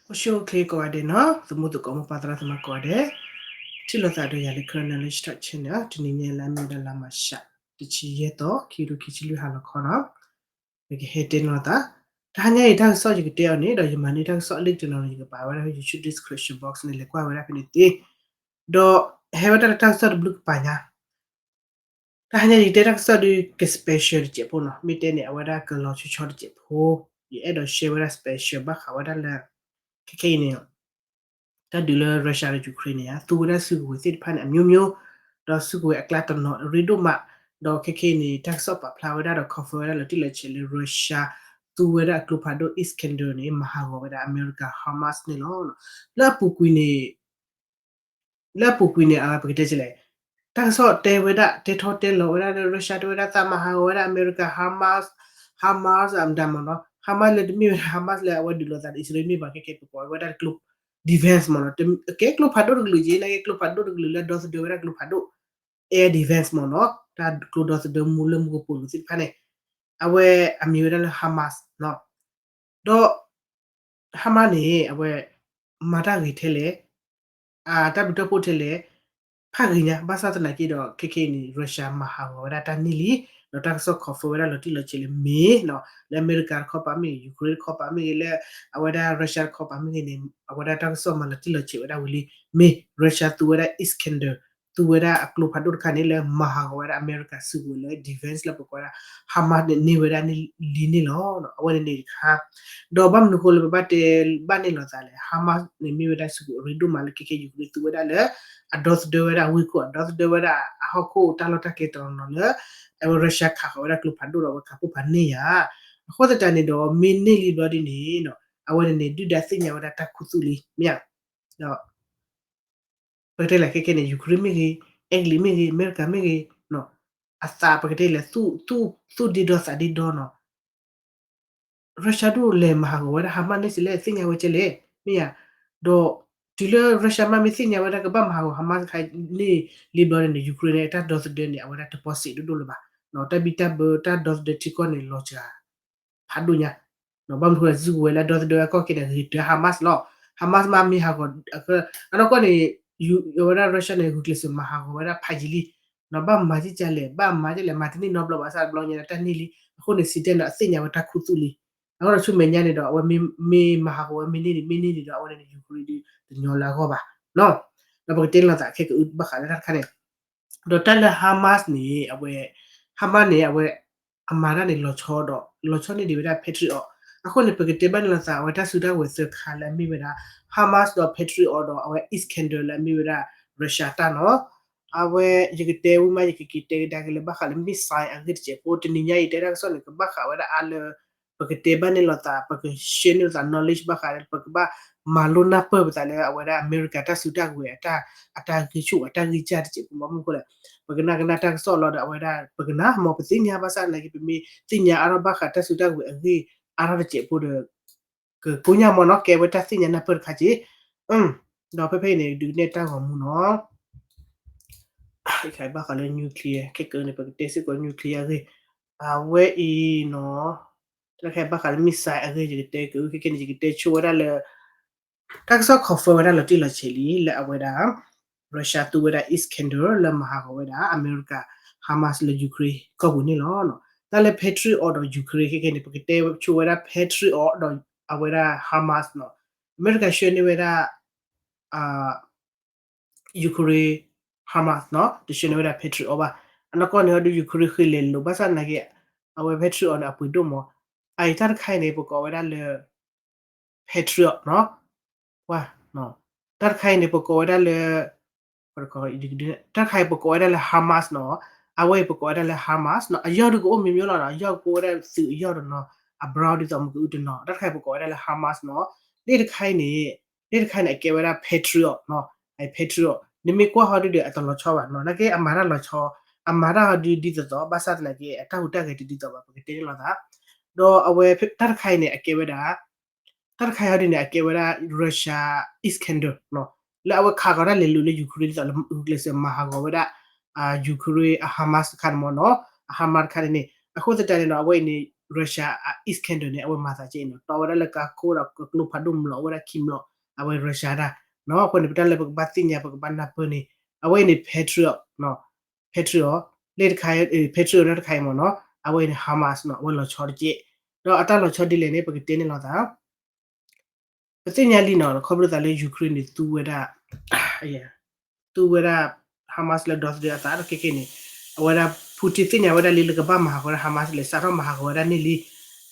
အိၣ်ဆူၣ်အိၣ်ချ့ကိးဂၤဒဲးနီၤ, သမူသကိးမိၢ်ပၢ်သရၣ်သမါကိးဂၤဒဲး, ထံၣ်လိာ်သးဒီးယၤလၢ Karen Knowledge Talk Channel တနံၤညါလၢအမ့ၢ်ဝဲဒၣ်လါမၤရှး တဆံယဲၢ်သီ ခံကထိခံဆံလွံၢ်ဟါလီၤခီနီၤ, ယကဟဲတဲန့ၢ်လိာ်သး, တဟါညါအံၤတၢ်ကစီၣ်ယကတဲအီၤန့ၣ် ဒီးယမၤန့ၢ်တၢ်ကစီၣ်အလံာ်တနီၤနီၤ ယကပာ်ဝဲဒၣ် YouTube description box န့ၣ် လဲၤကွၢ်ဝဲဒၣ်ဖဲန့ၣ်သ့, ဒီးဟဲဝဲဒၣ်လၢတၢ်ကစီၣ်တဘျုးကပၤညါ တဟါညါယတဲတၢ်ကစီၣ်ဒုးက special တစဲးဖိနီၤ, မ့ၢ်တဲန့ၣ် အဝဲဒၣ်ကလီၤဆီဆီတစဲးဖိ, ယအဲၣ်ဒိး share ဝဲဒၣ် special ဘၣ်ဃးဝဲဒၣ်လၢ ခဲခဲအံၤန့ၣ် တၢ်ဒုးလၢ Russia ဒီး Ukraine န့ၣ် သူဝဲဒၣ်စုကဝဲၤသ့ၣ်တဖၣ်န့ၣ် အမျိုးမျိုး, ဒီးစုကဝဲၤအကျါတနီၤအရ့ဒိၣ်မး, ဒီးခဲခဲအံၤန့ၣ် တၢ်ကစီၣ်ပာ်ဖျါဝဲဒၣ်ဒီး confirm ဝဲဒၣ်လီၤတံၢ်လီၤဆဲးလၢ Russia သူဝဲဒၣ်အကျိဖးဒိၣ် Iskander န့ၣ် မၤဟးဂီၤဝဲဒၣ်အမဲရကၤ Hamas န့ၣ်လီၤ. လၢအပူၤကွံာ်န့ၣ် လၢအပူၤကွံာ်န့ၣ် ပကတဲလဲၣ်, တၢ်ကစီၣ်တဲဝဲဒၣ် တဲထီတဲလီၤဝဲဒၣ်လၢ Russia တဲဝဲဒၣ်သးမၤဟးဂီၤဝဲဒၣ်အမဲရကၤ Hamas, Hamas အမတၤမ့ၢ်နီၤ, Hamas လၢတမ့ၢ်ဝဲဒၣ် Hamas လၢအဝဲဒုးလိာ်သးဒီးအံၣ်စရ့လးမ့ၢ်ဘၣ် ခဲခဲပကိးဝဲဒၣ်တကျိ defense မ့ၢ်နီၤ, ကဲကျိဖးဒိၣ်တကလုာ်က့ၤ နာ်က့ကျိဖးဒိၣ်တကလုာ်လၢဒီသဒၢဝဲဒၣ်ကျိဖးဒိၣ် air defense မ့ၢ်နီၤ, တၢ်ကျိဒီသဒၢမူလၢမူကပိာ်လိၤသ့ၣ်တဖၣ်န့ၣ်, အဝဲအမံၤဝဲဒၣ်လၢ Hamas နီၤ, ဒီး Hamas န့ၣ် အဝဲ မၤတၢ်ဂ့ၤထဲလဲၣ်, အတၢ်ဘျုးတၢ်ဖှိၣ်ထဲလဲၣ်, ဖးဂ့ၤညါ ဘၣ်ဆၣ်သနာ်က့ဒီး ခဲခဲအံၤန့ၣ် Russia မၤဟးဂီၤဝဲဒၣ်တၢ်န့ၢ်လံ, ဒီးတၢ်ကစီၣ် confirm ဝဲဒၣ်လီၤတံၢ်လီၤဆဲးလၢမ့ၢ်နီၤ, လၢအမဲရကၤတခီပၤမ့ၢ်ဂ့ၤ Ukraine တခီပၤမ့ၢ်ဂ့ၤ လၢအဝဲဒၣ် Russia တခီပၤမ့ၢ်ဂ့ၤန့ၣ် အဝဲဒၣ်တၢ်ကစီၣ်မၤလီၤတံၢ်လီၤဆဲးဝဲဒၣ်ဝံၤလံ, မ့ၢ် Russia သူဝဲဒၣ် Iskander သူဝဲဒၣ်အကျိဖးဒိၣ်တခါန့ၣ် လၢမၤဟးဂီၤဝဲဒၣ်အမဲရကၤစုကဝဲၤလၢ defense လၢပကိးဝဲဒၣ် Hamas န့ၣ်န့ၢ်ဝဲဒၣ်လံန့ၣ်လီၤ. အဝဲန့ၣ်န့ၣ်တခါ, ဒီးဘၣ်မနုၤအဃိလၢပဘၣ်တဲဘၣ်န့ၣ်လိာ်သးလဲၣ်, Hamas န့ၣ်မ့ၢ်ဝဲဒၣ်စုကဝဲၤအရ့ဒိၣ်မးလၢခဲခဲ Ukraine သူဝဲဒၣ်လၢ အဒီသဒၢဝဲဒၣ် ဝ့ၢ်ခိၣ် အဒီသဒၢဝဲဒၣ်အဟီၣ်ခိၣ်တၢ်လီၢ်တၢ်ကျဲတနီၤနီၤလၢ အဝဲ Russia ခးဃီၤဝဲဒၣ်ကျိဖးဒိၣ်ဒီးအဝဲခးဖှိၣ်ဖးန့ၢ်ယၤ, အဃိသတးန့ၣ်ဒီး မ့ၢ်န့ၢ်လံဘျီဒ်န့ၣ် အဝဲန့ၣ်န့ၣ်ဒုၣ်ဒါသ့ၣ်ညါဝဲဒၣ်တၢ်ခူသူၣ်လံ မ့ၢ်ဧါ, ဒီး ပကတဲလဲၣ်ခဲခဲန့ၣ် Ukraine မ့ၢ်ဂ့ၤ, အဲကလံးမ့ၢ်ဂ့ၤ, အမဲရကၤမ့ၢ်ဂ့ၤ, အသးပကတဲလဲၣ် သူၣ်ဒ့ဒီသးဒ့ဒီနီၤ, Russia ဒိၣ်လဲၤမၤဟးဂီၤဝဲဒၣ် Hamas န့ၣ်စ့လဲၣ် သ့ၣ်ညါဝဲကဲလဲၣ် မ့ၢ်ဧါ, ဒီးတုၤလၢ Russia မ့မ့ၢ်သ့ၣ်ညါဝဲဒၣ်ကဘၣ်မၤဟးဂီၤ Hamas တခါန့ၣ်လံဘျီန့ၣ် Ukraine န့ၣ် တၢ်ဒီသဒၢန့ၣ် အဝဲဒၣ်တပီစ့းဒိၣ်ဒိၣ်လၢၤဘၣ်, တၢ်ဘံၣ်တၢ်ဘၢတၢ်ဒီသဒၢထံကီၢ်န့ၣ် လီၤစှၤ ဖးဒိၣ်ညါ, ဘၣ်မနုၤဃိလဲၣ် စုကဝဲၤလၢအဒီသဒၢအကီၢ်က့ၤန့ၣ် ဂ့ၤတၢၢ် Hamas လီၤ, Hamas မ့မ့ၢ်ဟးဂီၤ အနီၢ်ကီၢ်န့ၣ် အဝဲဒၣ် Russia န့ၣ် ဂုာ်ကျဲးစၢးမၤဟးဂီၤဝဲဒၣ်ဖးယံာ်လံ, ဘၣ်မၤကလဲၣ် ဘၣ်မၤကလဲၣ် မၤတန့ၢ်နီတဘျီဘၣ်ဆၣ်တဘျီညါန့ၣ် တၢ်န့ၢ်လံ, အဃိန့ၣ် စံးတဲန့ၣ် အသ့ၣ်ညါဝဲတၢ်ခူသူၣ်လံ, အဃိဒီးဆူမဲာ်ညါန့ၣ်ဒီး အဝဲမ့ၢ်မၤဟးဂီၤဝဲမ့ၢ်န့ၢ်ဒံး မ့ၢ်န့ၢ်ဒံးဒီး အဝဲန့ၣ် Ukraine ဒုးတညီလၢအဂီၢ်ဘၣ်, ဒီးပကတဲလိာ်သးခဲကအုဘၣ်ဃးလၢတၢ်တခါန့ၣ် ဒီးတၢ်လၢ Hamas န့ၣ် အဝဲ Hamas န့ၣ် အဝဲ အမၤတၢ်န့ၣ်လီၤဆီဒီး လီၤဆီန့ၢ်ဒံးဝဲဒၣ် Patriot, အဃိန့ၣ် ပကတဲဘၣ်န့ၣ်လိာ်သး အဝဲတၢ်စုတၢ်ဝဲၤသၢခါလၢအမ့ၢ်ဝဲဒၣ် Hamas ဒီး Patriot ဒီးအဝဲ Iskander လၢအမ့ၢ်ဝဲဒၣ် Russia တၢ်နီၤ, အဝဲယကတဲဝံၤမး ယကက့ၤတဲကဒါက့ၤလၢဘၣ်ဃးလၢ missile အဂ့ၢ်တစဲးဖိ တနံၤညါအံၤတဲတၢ်ကစီၣ်န့ၣ် ကဘၣ်ဃးဝဲဒၣ်အါလၢ ပကတဲဘၣ်န့ၣ်လိာ်သး ပက share န့ၢ်လိာ်သး knowledge ဘၣ်ဃးလၢ ပကဘၣ်မၤလိနၢ်ပၢၢ်ပသးလၢအဝဲဒၣ်အမဲရကၤတၢ်စုတၢ်ဝဲၤ အတၢ်ဂံၢ်ဆူၣ်အတၢ်ဂံၢ်စၢ်တစဲးဖိ ဘၣ်မနုၤအဃိလဲၣ်, ပကနၣ်ကနၣ်တၢ်ကစီၣ်လီၤဒီးအဝဲဒၣ် ပကနၣ်မ့ၢ်ပသ့ၣ်ညါဘၣ်ဆၣ်နာ်က့ ပမ့ၢ်သ့ၣ်ညါအါထီၣ်ဘၣ်ဃးတၢ်စုတၢ်ဝဲၤအဂ့ၢ်အါထီၣ်တစဲးဖိဒီး ကကိညါမ့ၢ်နီၤ ကဲဝဲတၢ်သ့ၣ်ညါနၢ်ပၢၢ်တခါက့ၤ, ဒီးဖဲဖဲအံၤန့ၣ် ဒုးနဲၣ်တၢ်ဂီၤမူနီၤ ဘၣ်ဃးလၢ nuclear ခဲကနံၣ်န့ၣ် ပကတဲစ့ၢ်ကီး nuclear အဂ့ၢ်, အဝဲအံၤနီၤ တၢ်တခါအံၤဘၣ်ဃးလၢ missile အဂ့ၢ် ယကတဲက့ၤ ခဲကနံၣ် ယကတဲဆိဝဲဒၣ်လၢ တၢ်ကစီၣ် confirm ဝဲဒၣ်လီၤတံၢ်လီၤဆဲးလံ လၢအဝဲဒၣ် Russia သူဝဲဒၣ် Iskander လၢမၤဟးဂီၤဝဲဒၣ် အမဲရကၤ Hamas လၢ Ukraine ကီၢ်ပူၤန့ၣ်လီၤ. တၢ်လၢ Patriot ဒီး Ukraine ခဲကနံၣ်န့ၣ် ပကတဲဆိဝဲဒၣ် Patriot ဒီးအဝဲဒၣ် Hamas နီၤ, အမဲရကၤဆှၢန့ၢ်ဝဲဒၣ် Ukraine Hamas နီၤ တဆှၢန့ၢ်ဝဲဒၣ် Patriot ဘၣ်. အနီၢ်ကီၢ်န့ၣ်ဟီဒုး Ukraine ဃ့လဲၤလိာ် ဘၣ်ဆၣ်သနာ်က့ အဝဲ Patriot န့ၣ် အပှ့ၤဒိၣ်မး. အအံၤတၢ်တခါအံၤန့ၣ် ပကိးဝဲဒၣ်လၢ Patriot နီၤ, တၢ်တခါအံၤန့ၣ် ပကိးဝဲဒၣ်လၢ တၢ်တခါအံၤပကိးဝဲဒၣ်လၢ Hamas နီၤ, အဝဲအံၤပကိးဝဲဒၣ်လၢ Hamas နီၤ, အယီၢ်ဒုးကအိၣ်မံၤမံၤလီၤနီၤ, အယီၢ်ကအိၣ်ဝဲဒၣ်သုးအယီၢ်တနီၤ, အ brown ဒ်သိးမ့ၢ်ကအုတနီၤ, တၢ်တခါအံၤပကိးဝဲဒၣ်လၢ Hamas နီၤ, လ့ၣ်တခါအံၤန့ၣ် လ့ၣ်တခါအံၤန့ၣ် အကဲဝဲဒၣ် Patriot နီၤ, အ Patriot နမ့ၢ်ကွၢ်ဟီဒုးဒီး အတလီၤဆီဘၣ်နီၤ, နာ်က့အမၤတၢ်လီၤဆီ, အမၤတၢ်ဟီဒုးဒ်သိးသိး ဘၣ်ဆၣ်သနာ်က့ အတၢ်ဟူးတၢ်ဂဲၤတဒ်သိးဘၣ် ပကတဲန့ၣ်လိာ်သး, ဒီးအဝဲတၢ်တခါအံၤန့ၣ် အကဲဝဲဒၣ် တၢ်တခါအံၤဟီဒုးန့ၣ် အကဲဝဲဒၣ် Russia Iskander နီၤ, လၢအဝဲခးဃီၤတၢ်လဲၤလိာ်လၢ Ukraine ဒ်သိးလၢဂုာ်ကျဲးစၢးမၤဟးဂီၤဝဲဒၣ် Ukraine အ Hamas တခါန့ၣ်မ့ၢ်နီၤ, အ Hamas တခါန့ၣ်န့ၣ်, အဃိသတးန့ၣ်ဒီး အဝဲအံၤန့ၣ် Russia အ Iskander န့ၣ် အဝဲမၤသးကဲအံၤနီၤ, တီဝဲဒၣ်လၢကါခိၣ်ဒီးကျိဖးဒိၣ်မျိာ်ဝဲဒၣ်ခံမျိာ်, အဝဲ Russia တၢ်နီၤ. အဃိန့ၣ် ပတၢ်လၢပကဘၣ်သ့ၣ်ညါ ပကဘၣ်နၢ်ပၢၢ်န့ၣ် အဝဲအံၤန့ၣ် Patriot နီၤ, Patriot လၢတခါ Patriot တၢ်တခါအံၤမ့ၢ်နီၤ, အဝဲအံၤန့ၣ် Hamas နီၤ, အဝဲလီၤဆီတကဲး, ဒီးအတၢ်လီၤဆီဒ်လဲၣ်န့ၣ် ပကတဲန့ၢ်လိာ်သး ပသ့ၣ်ညါလံနီၤ, ခီဖျိသးလၢ Ukraine န့ၣ် သူဝဲဒၣ် သူဝဲဒၣ် Hamas လၢဒီသဒၢအသးဒီးခဲကဲန့ၣ်, အဝဲဒၣ် Putin သ့ၣ်ညါဝဲဒၣ်လံလၢကဘၣ်မၤဟးဂီၤဝဲဒၣ် Hamas လဲၣ်, စးထီၣ်မၤဟးဂီၤဝဲဒၣ်န့ၣ်လံ.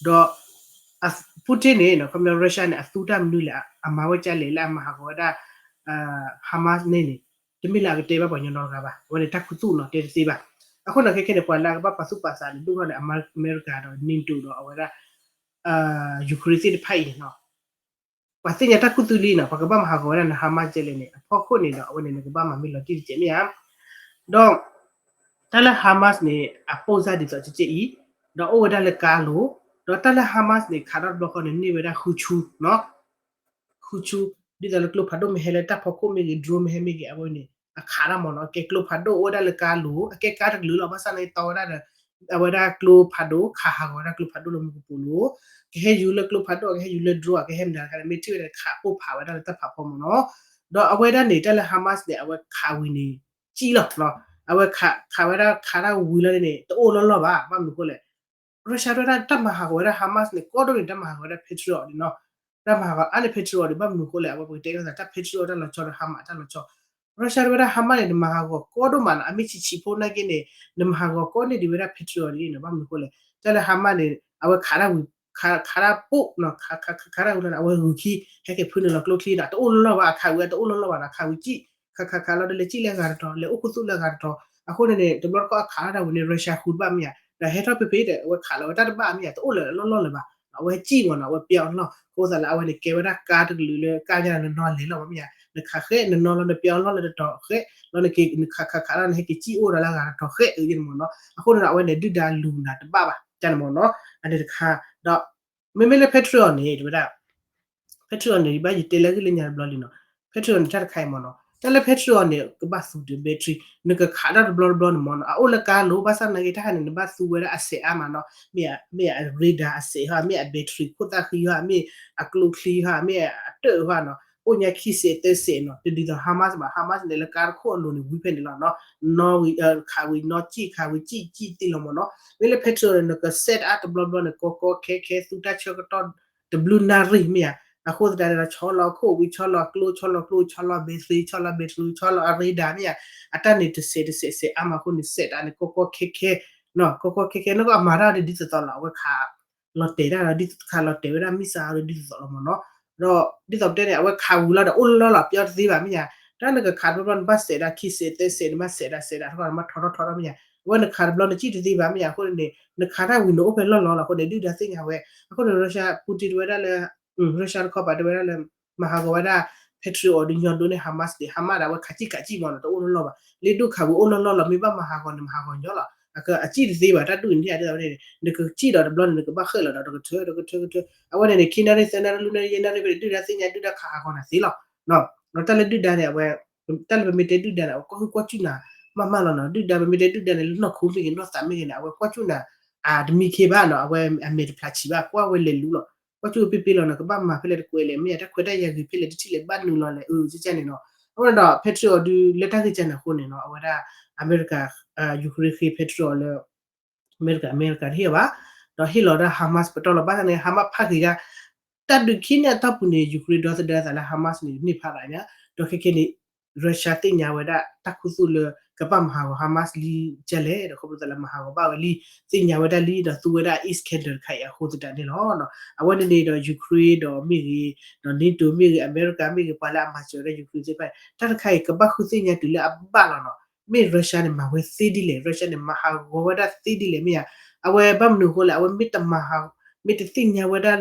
ဒီး Putin န့ၣ် ခီဖျိ Russia န့ၣ် အသူတၢ်မနုၤလဲၣ်, အမၤဝဲကလဲၣ်လၢအမၤဟးဂီၤဝဲဒၣ် Hamas န့ၣ်န့ၣ်, တမ့ၢ်လၢအကတဲဘၣ်ပှၤကညီနီတဂၤဘၣ်, အဝဲန့ၣ်တၢ်ခူသူၣ်နီၤ တဲတသ့ဘၣ်. အဃိန့ၣ်ခဲကဲန့ၣ် ပှၤလၢအကဘၣ်ပာ်သူၣ်ပာ်သးန့ၣ် ဒိၣ်ထီၣ်န့ၣ် အမဲရကၤဒီး NATO ဒီးအဝဲဒၣ် Ukraine သ့ၣ်တဖၣ်အံၤန့ၣ်နီၤ ပှၤသ့ၣ်ညါတၢ်ခူသူၣ်လံနီၤ, ပှၤကဘၣ်မၤဟးဂီၤဝဲဒၣ်န Hamas ကလဲၣ်န့ၣ် အဖီခိၣ်န့ၣ်ဒီး အဝဲန့ၣ်နကဘၣ်မၤမ့ၢ်လီၤတံၢ်တကဲးမ့ၢ်ဧါ. ဒီး တၢ်လၢ Hamas န့ၣ် အပိၢ်စၢ်ဒ်သိးကကဲအံၤ, ဒီးအိၣ်ဝဲဒၣ်လၢကါလိၤ, ဒီးတၢ်လၢ Hamas န့ၣ် ခးထီၣ်တဘျီဃီန့ၣ် န့ၢ်ဝဲဒၣ်ဃုဆူ ဃုဆူ, ဒ်သိးလၢကျိဖးဒိၣ်မ့ၢ်ဟဲလၢတၢ်ဖီခိၣ်မ့ၢ်ဂ့ၤ drone မ့ၢ်ဟဲမ့ၢ်ဂ့ၤ အဝဲန့ၣ် အခးတၢ်မ့ၢ်နီၤ, ကဲကျိဖးဒိၣ်အိၣ်ဝဲဒၣ်လၢကါလိၤ, အကဲကါတကလုာ်လီၤ, ဘၣ်ဆၣ်န့ၣ်တီဝဲဒၣ်ဒီး အဝဲဒၣ်ကျိဖးဒိၣ် ခးဟးဂီၤဝဲဒၣ်ကျိဖးဒိၣ်လၢမူကပိာ်လိၤ, ကဟဲယူၤလၢကျိဖးဒိၣ် ကဟဲယူၤလၢ drone ကဟဲမနုၤတခါန့ၣ် မ့ၢ်ထံၣ်ဝဲဒၣ်ခးပိၢ်ဖးဝဲဒၣ်လၢတၢ်ဖးဖီမ့ၢ်နီၤ. ဒီးအဝဲဒၣ်န့ၣ် တၢ်လၢ Hamas န့ၣ် အဝဲခးဝံၤန့ၣ် ကံၣ်လီၤ, အဝဲခးဝဲဒၣ်ခးတၢ်ဝံၤလီၤန့ၣ် တအိၣ်လီၤလီၤဘၣ်, ဘၣ်မနုၤအဃိလဲၣ် Russia တဲဝဲဒၣ် တၢ်မၤဟးဂီၤဝဲဒၣ် Hamas န့ၣ် ကီဒိၣ်န့ၣ် တၢ်မၤဟးဂီၤဝဲဒၣ် Patriot န့ၣ်နီၤ, တၢ်မၤဟးဂီၤအါန့ၢ် Patriot န့ၣ် ဘၣ်မနုၤအဃိလဲၣ်, အဝဲပကတဲကသး တၢ် Patriot တၢ်လီၤဆီဒီး Hamas တၢ်လီၤဆီ, Russia တဲဝဲဒၣ် Hamas န့ၣ် နမၤဟးဂီၤကီဒိၣ်မးနီၤ, အမ့ၢ်ဆံးဆံးဖိနာ်က့န့ၣ် နမၤဟးဂီၤကီန့ၢ်ဒံးဝဲဒၣ် Patriot န့ၣ်နီၤ, ဘၣ်မနုၤအဃိလဲၣ်, တၢ်လၢ Hamas န့ၣ် အဝဲခးတၢ်ဝံၤ ခးတၢ်ပိၢ်နီၤ, ခးတၢ်ဝံၤလီၤန့ၣ် အဝဲဂုာ်ခံ ဟဲက့ၤဖုနုာ်လီၤကျိချံနီၤ, တအိၣ်လီၤလီၤဘၣ်, အခးဝံၤတအိၣ်လီၤလီၤဘၣ်နီၤ, အခးဝံၤကံၣ် ခးခးခးလီၤဒီး လဲၤကံၣ်လၢအဂၤတတီၤ, လဲၤအိၣ်ခူသူၣ်လၢအဂၤတတီၤ, အဃိန့ၣ်န့ၣ် တဘျီတခီၣ်အခးထီၣ်တၢ်ဝံၤန့ၣ် Russia ဃုတဘၣ်မ့ၢ်ဧါ, ဒီးဟဲထီၣ်ဖဲဖဲဒီး အဝဲခးလီၤဝဲတၢ်တဘၣ်မ့ၢ်ဧါ, တအိၣ်လၢလီၢ်လီၢ်လၢၤဘၣ်, အဝဲကံၣ်မ့ၢ်နီၤ, အဝဲပျီအလီၢ်, အဃိသတးလၢအဝဲန့ၣ် ကဲဝဲဒၣ်ကါတကလုာ်လၢကါညါဒီးနနီၤလဲၤလီၤမ့ၢ်ဧါ, နခးဃဲး နနီၤလီၤ နပျီအလီၢ်လၢတတီၤဃဲး, လီၤနက့ၤ နခးခးခးလီၤ နဟဲက့ၤကံၣ်အိၣ်ဒီးလၢအဂၤတတီၤဃဲးအံၤန့ၣ်မ့ၢ်နီၤ, အဃိန့ၣ်ဒီး အဝဲန့ၣ်ဒုၣ်ဒါလူၤနၤတဘၣ်ဘၣ် ကန့ၣ်မ့ၢ်နီၤ, အန့ၣ်တခါ, ဒီး မ့မ့ၢ်လၢ Patriot န့ၣ် တဲဝဲဒၣ် Patriot န့ၣ် ယဘၣ်ယတဲလၢအဂ့ၢ်လၢညါတဘျီလံနီၤ, Patriot န့ၣ် တၢ်တခါအံၤမ့ၢ်နီၤ, တၢ်လၢ Patriot န့ၣ် ကဘၣ်သူဒီး battery, နကခးတၢ်တဘျီတဘျီန့ၣ်မ့ၢ်နီၤ, အအိၣ်လၢကါလိၤ ဘၣ်ဆၣ်နာ်က့ တၢ်ဟဲန့ၣ် နဘၣ်သူဝဲဒၣ်အစဲးအါမးနီၤ, မ့ၢ် မ့ၢ်အ radar အစဲးဟီ, မ့ၢ်အ battery ခိၣ်သၣ်ဃံဟီ, မ့ၢ်အကျိချံဟီ, မ့ၢ်အတၢၢ်ဟီနီၤ, အိၣ်ညါခံစဲးသၢစဲးနီၤ, တဒ်သိး Hamas ဘၣ်, Hamas န့ၣ် လၢကါတခိၣ်အလိၤန့ၣ် ဝံဖဲန့ၣ်လီၤနီၤ, နီၤဝံၤ ခးဝံၤနီၤကံၣ် ခးဝံၤကံၣ် ကံၣ်သ့လီၤမ့ၢ်နီၤ, မ့ၢ်လၢ Patriot န့ၣ် နက set အါတဘျီဘျီန့ၣ် ကီကီခဲခဲ သူတၢ်ဆၢကတီၢ် တဘျုးနၣ်ရံၣ်မ့ၢ်ဧါ, အဃိသတးန့ၣ်ဒီး ဆီလီၤအခိၣ်ဝံၤ ဆီလီၤအကျိ ဆီလီၤကျိ ဆီလီၤ battery ဆီလီၤ battery ဆီလီၤအ radar မ့ၢ်ဧါ, အတၢ်န့ၣ် တစဲးတစဲးစဲးအါမးအဃိန့ၣ် set အါန့ၣ် ကီကီခဲခဲ နီၤ, ကီကီခဲခဲ နကအမၤတၢ်ဒ်သိးသိးလီၤ, အဝဲခး လီၤတဲာ်တၢ်ဒီး ဒ်သိးခးလီၤတဲာ်ဝဲဒၣ် missile ဒီးဒ်သိးသိးလီၤမ့ၢ်နီၤ, ဒီးဒ်သိးပတဲန့ၣ် အဝဲခးဝံၤလီၤဒီး အိၣ်လီၤလီၤလီၤ ပျီတသ့ဘၣ်မ့ၢ်ဧါ, တၢ်နကခးတဘျီဘျီ နဘၣ်စဲးဒၣ်ခံစဲးသၢစဲး နဘၣ်စဲးဒၣ်စဲးဒၣ်တခီ နဘၣ်ထီထီၣ်ထီထီၣ်မ့ၢ်ဧါ, အဝဲနခးတဘျီ နကံၣ်တသ့ဘၣ်မ့ၢ်ဧါ, အဃိန့ၣ် နခးတၢ်ဝံၤ နအိၣ်ဖဲလီၢ်လီၤလီၤအဃိန့ၣ် ဒုၣ်ဒါသ့ၣ်ညါဝဲ, အဃိန့ၣ် Russia Putin တဲဝဲဒၣ်လၢ Russia တခီပၤတဲဝဲဒၣ်လၢ မၤဟးဂီၤဝဲဒၣ် Patriot ဒီးညီဒိၣ်န့ၢ် Hamas န့ၣ် Hamas ဒၣ်ဝဲခးကံၣ်ခးကံၣ်မ့ၢ်နီၤ တအိၣ်လီၤလီၤဘၣ်, လၢဒိၣ်ခးဝံၤအိၣ်လီၤလီၤလီၤ မ့ၢ်ဘၣ်မၤဟးဂီၤန့ၣ် မၤဟးဂီၤညီလီၤ, အကံၣ်တသ့ဘၣ် တၢ်ဒူၣ်န့ၣ် ဒ်သိးဝဲန့ၣ် နကကံၣ်ဒီးတဘျီန့ၣ် နကဘၣ်ဃဲၣ်လီၤဒီး တကထၢ တကထၢ ကထၢ အဝဲန့ၣ်န့ၣ် ခံနၣ်ရံၣ် သၢနၣ်ရံၣ် လွံၢ်နၣ်ရံၣ် ယဲၢ်နၣ်ရံၣ်ဖဲန့ၣ် ဒုၣ်ဒါသ့ၣ်ညါ ဒုၣ်ဒါခးဟးဂီၤနၤသ့လီၤ, ဒီးတၢ်လၢဒုၣ်ဒါန့ၣ် အဝဲ တၢ်လၢပမ့ၢ်တဲဒုၣ်ဒါန့ၣ် အဝဲကွၢ်ဟုၣ်ကွၢ်စူၣ်နၤ မးမးလီၤနီၤ, ဒုၣ်ဒါ ပမ့ၢ်တဲဒုၣ်ဒါန့ၣ် လၢနီၢ်ခိမ့ၢ်ဂ့ၤ နီၢ်သးမ့ၢ်ဂ့ၤန့ၣ် အဝဲကွၢ်စူၣ်နၤ အတမံခ့ဘၣ်နီၤ, အဝဲအမဲာ်တဖျးဆံးဘၣ် ကွၢ်ဝဲလဲၤလူၤလီၤ, ကွၢ်စူၣ်ပ့ၢ်ပ့ၢ်လီၤနီၤ, ကဘၣ်မၤဖဲလဲၣ်တကွဲးလဲၣ် မ့ၢ်ယါ တၢ်ခွဲးတၢ်ယာ်ဂ့ၤဖဲလဲၣ် တထံၣ်လဲၣ် ဘၣ်နုာ်လီၤလဲၣ် အကကန့ၣ်နီၤ, အဃိန့ၣ်ဒီး Patriot ဒုးလၢတၢ်ဂ့ၢ်ကန့ၣ်အဃိန့ၣ်နီၤ အဝဲဒၣ် အမဲရကၤ Ukraine ဃ့ Patriot လၢ အမဲရကၤ အမဲရကၤတဟ့ၣ်ဘၣ်, ဒီးဟ့ၣ်လီၤဒၣ် Hamas ပတီၢ်လီၤ, ဘၣ်ဆၣ်န့ၣ် Hamas ဖးဂ့ၤဒၣ် တၢ်ဒုးခံန့ၣ်အတီၢ်ပူၤန့ၣ် Ukraine ဒီသဒၢသးလၢ Hamas န့ၣ် န့ၢ်ဖးရၤညါ, ဒီးခဲကဲန့ၣ် Russia သ့ၣ်ညါဝဲဒၣ် တၢ်ခူသူၣ်လၢ ကဘၣ်မၤဟးဂီၤ Hamas လံကလဲၣ်, ဒီးခီဖျိသးလၢမၤဟးဂီၤဘၣ်ဝဲလံ, သ့ၣ်ညါဝဲဒၣ်လံ ဒီးသူဝဲဒၣ် Iskander တခါအံၤအဃိသတးန့ၣ်လီၤ. အဝဲန့ၣ်န့ၣ်ဒီး Ukraine ဒီးမ့ၢ်ဂ့ၤ, ဒီး NATO မ့ၢ်ဂ့ၤ, အမဲရကၤမ့ၢ်ဂ့ၤ, ပှၤလၢအမၤစၢၤဝဲဒၣ် Ukraine သ့ၣ်တဖၣ်န့ၣ် တၢ်တခါအံၤ ကဘၣ်ဃုသ့ၣ်ညါတုၤလၢအဘၣ်လီၤနီၤ. မ့ၢ် Russia န့ၣ် မၤဝဲသ့ဒ်လဲၣ်, Russia န့ၣ် မၤဟးဂီၤဝဲဒၣ်သ့ဒ်လဲၣ်မ့ၢ်ဧါ, အဝဲဘၣ်မနုၤအဃိလဲၣ်, အဝဲမ့ၢ်တမၤဟး, မ့ၢ်တသ့ၣ်ညါဝဲဒၣ်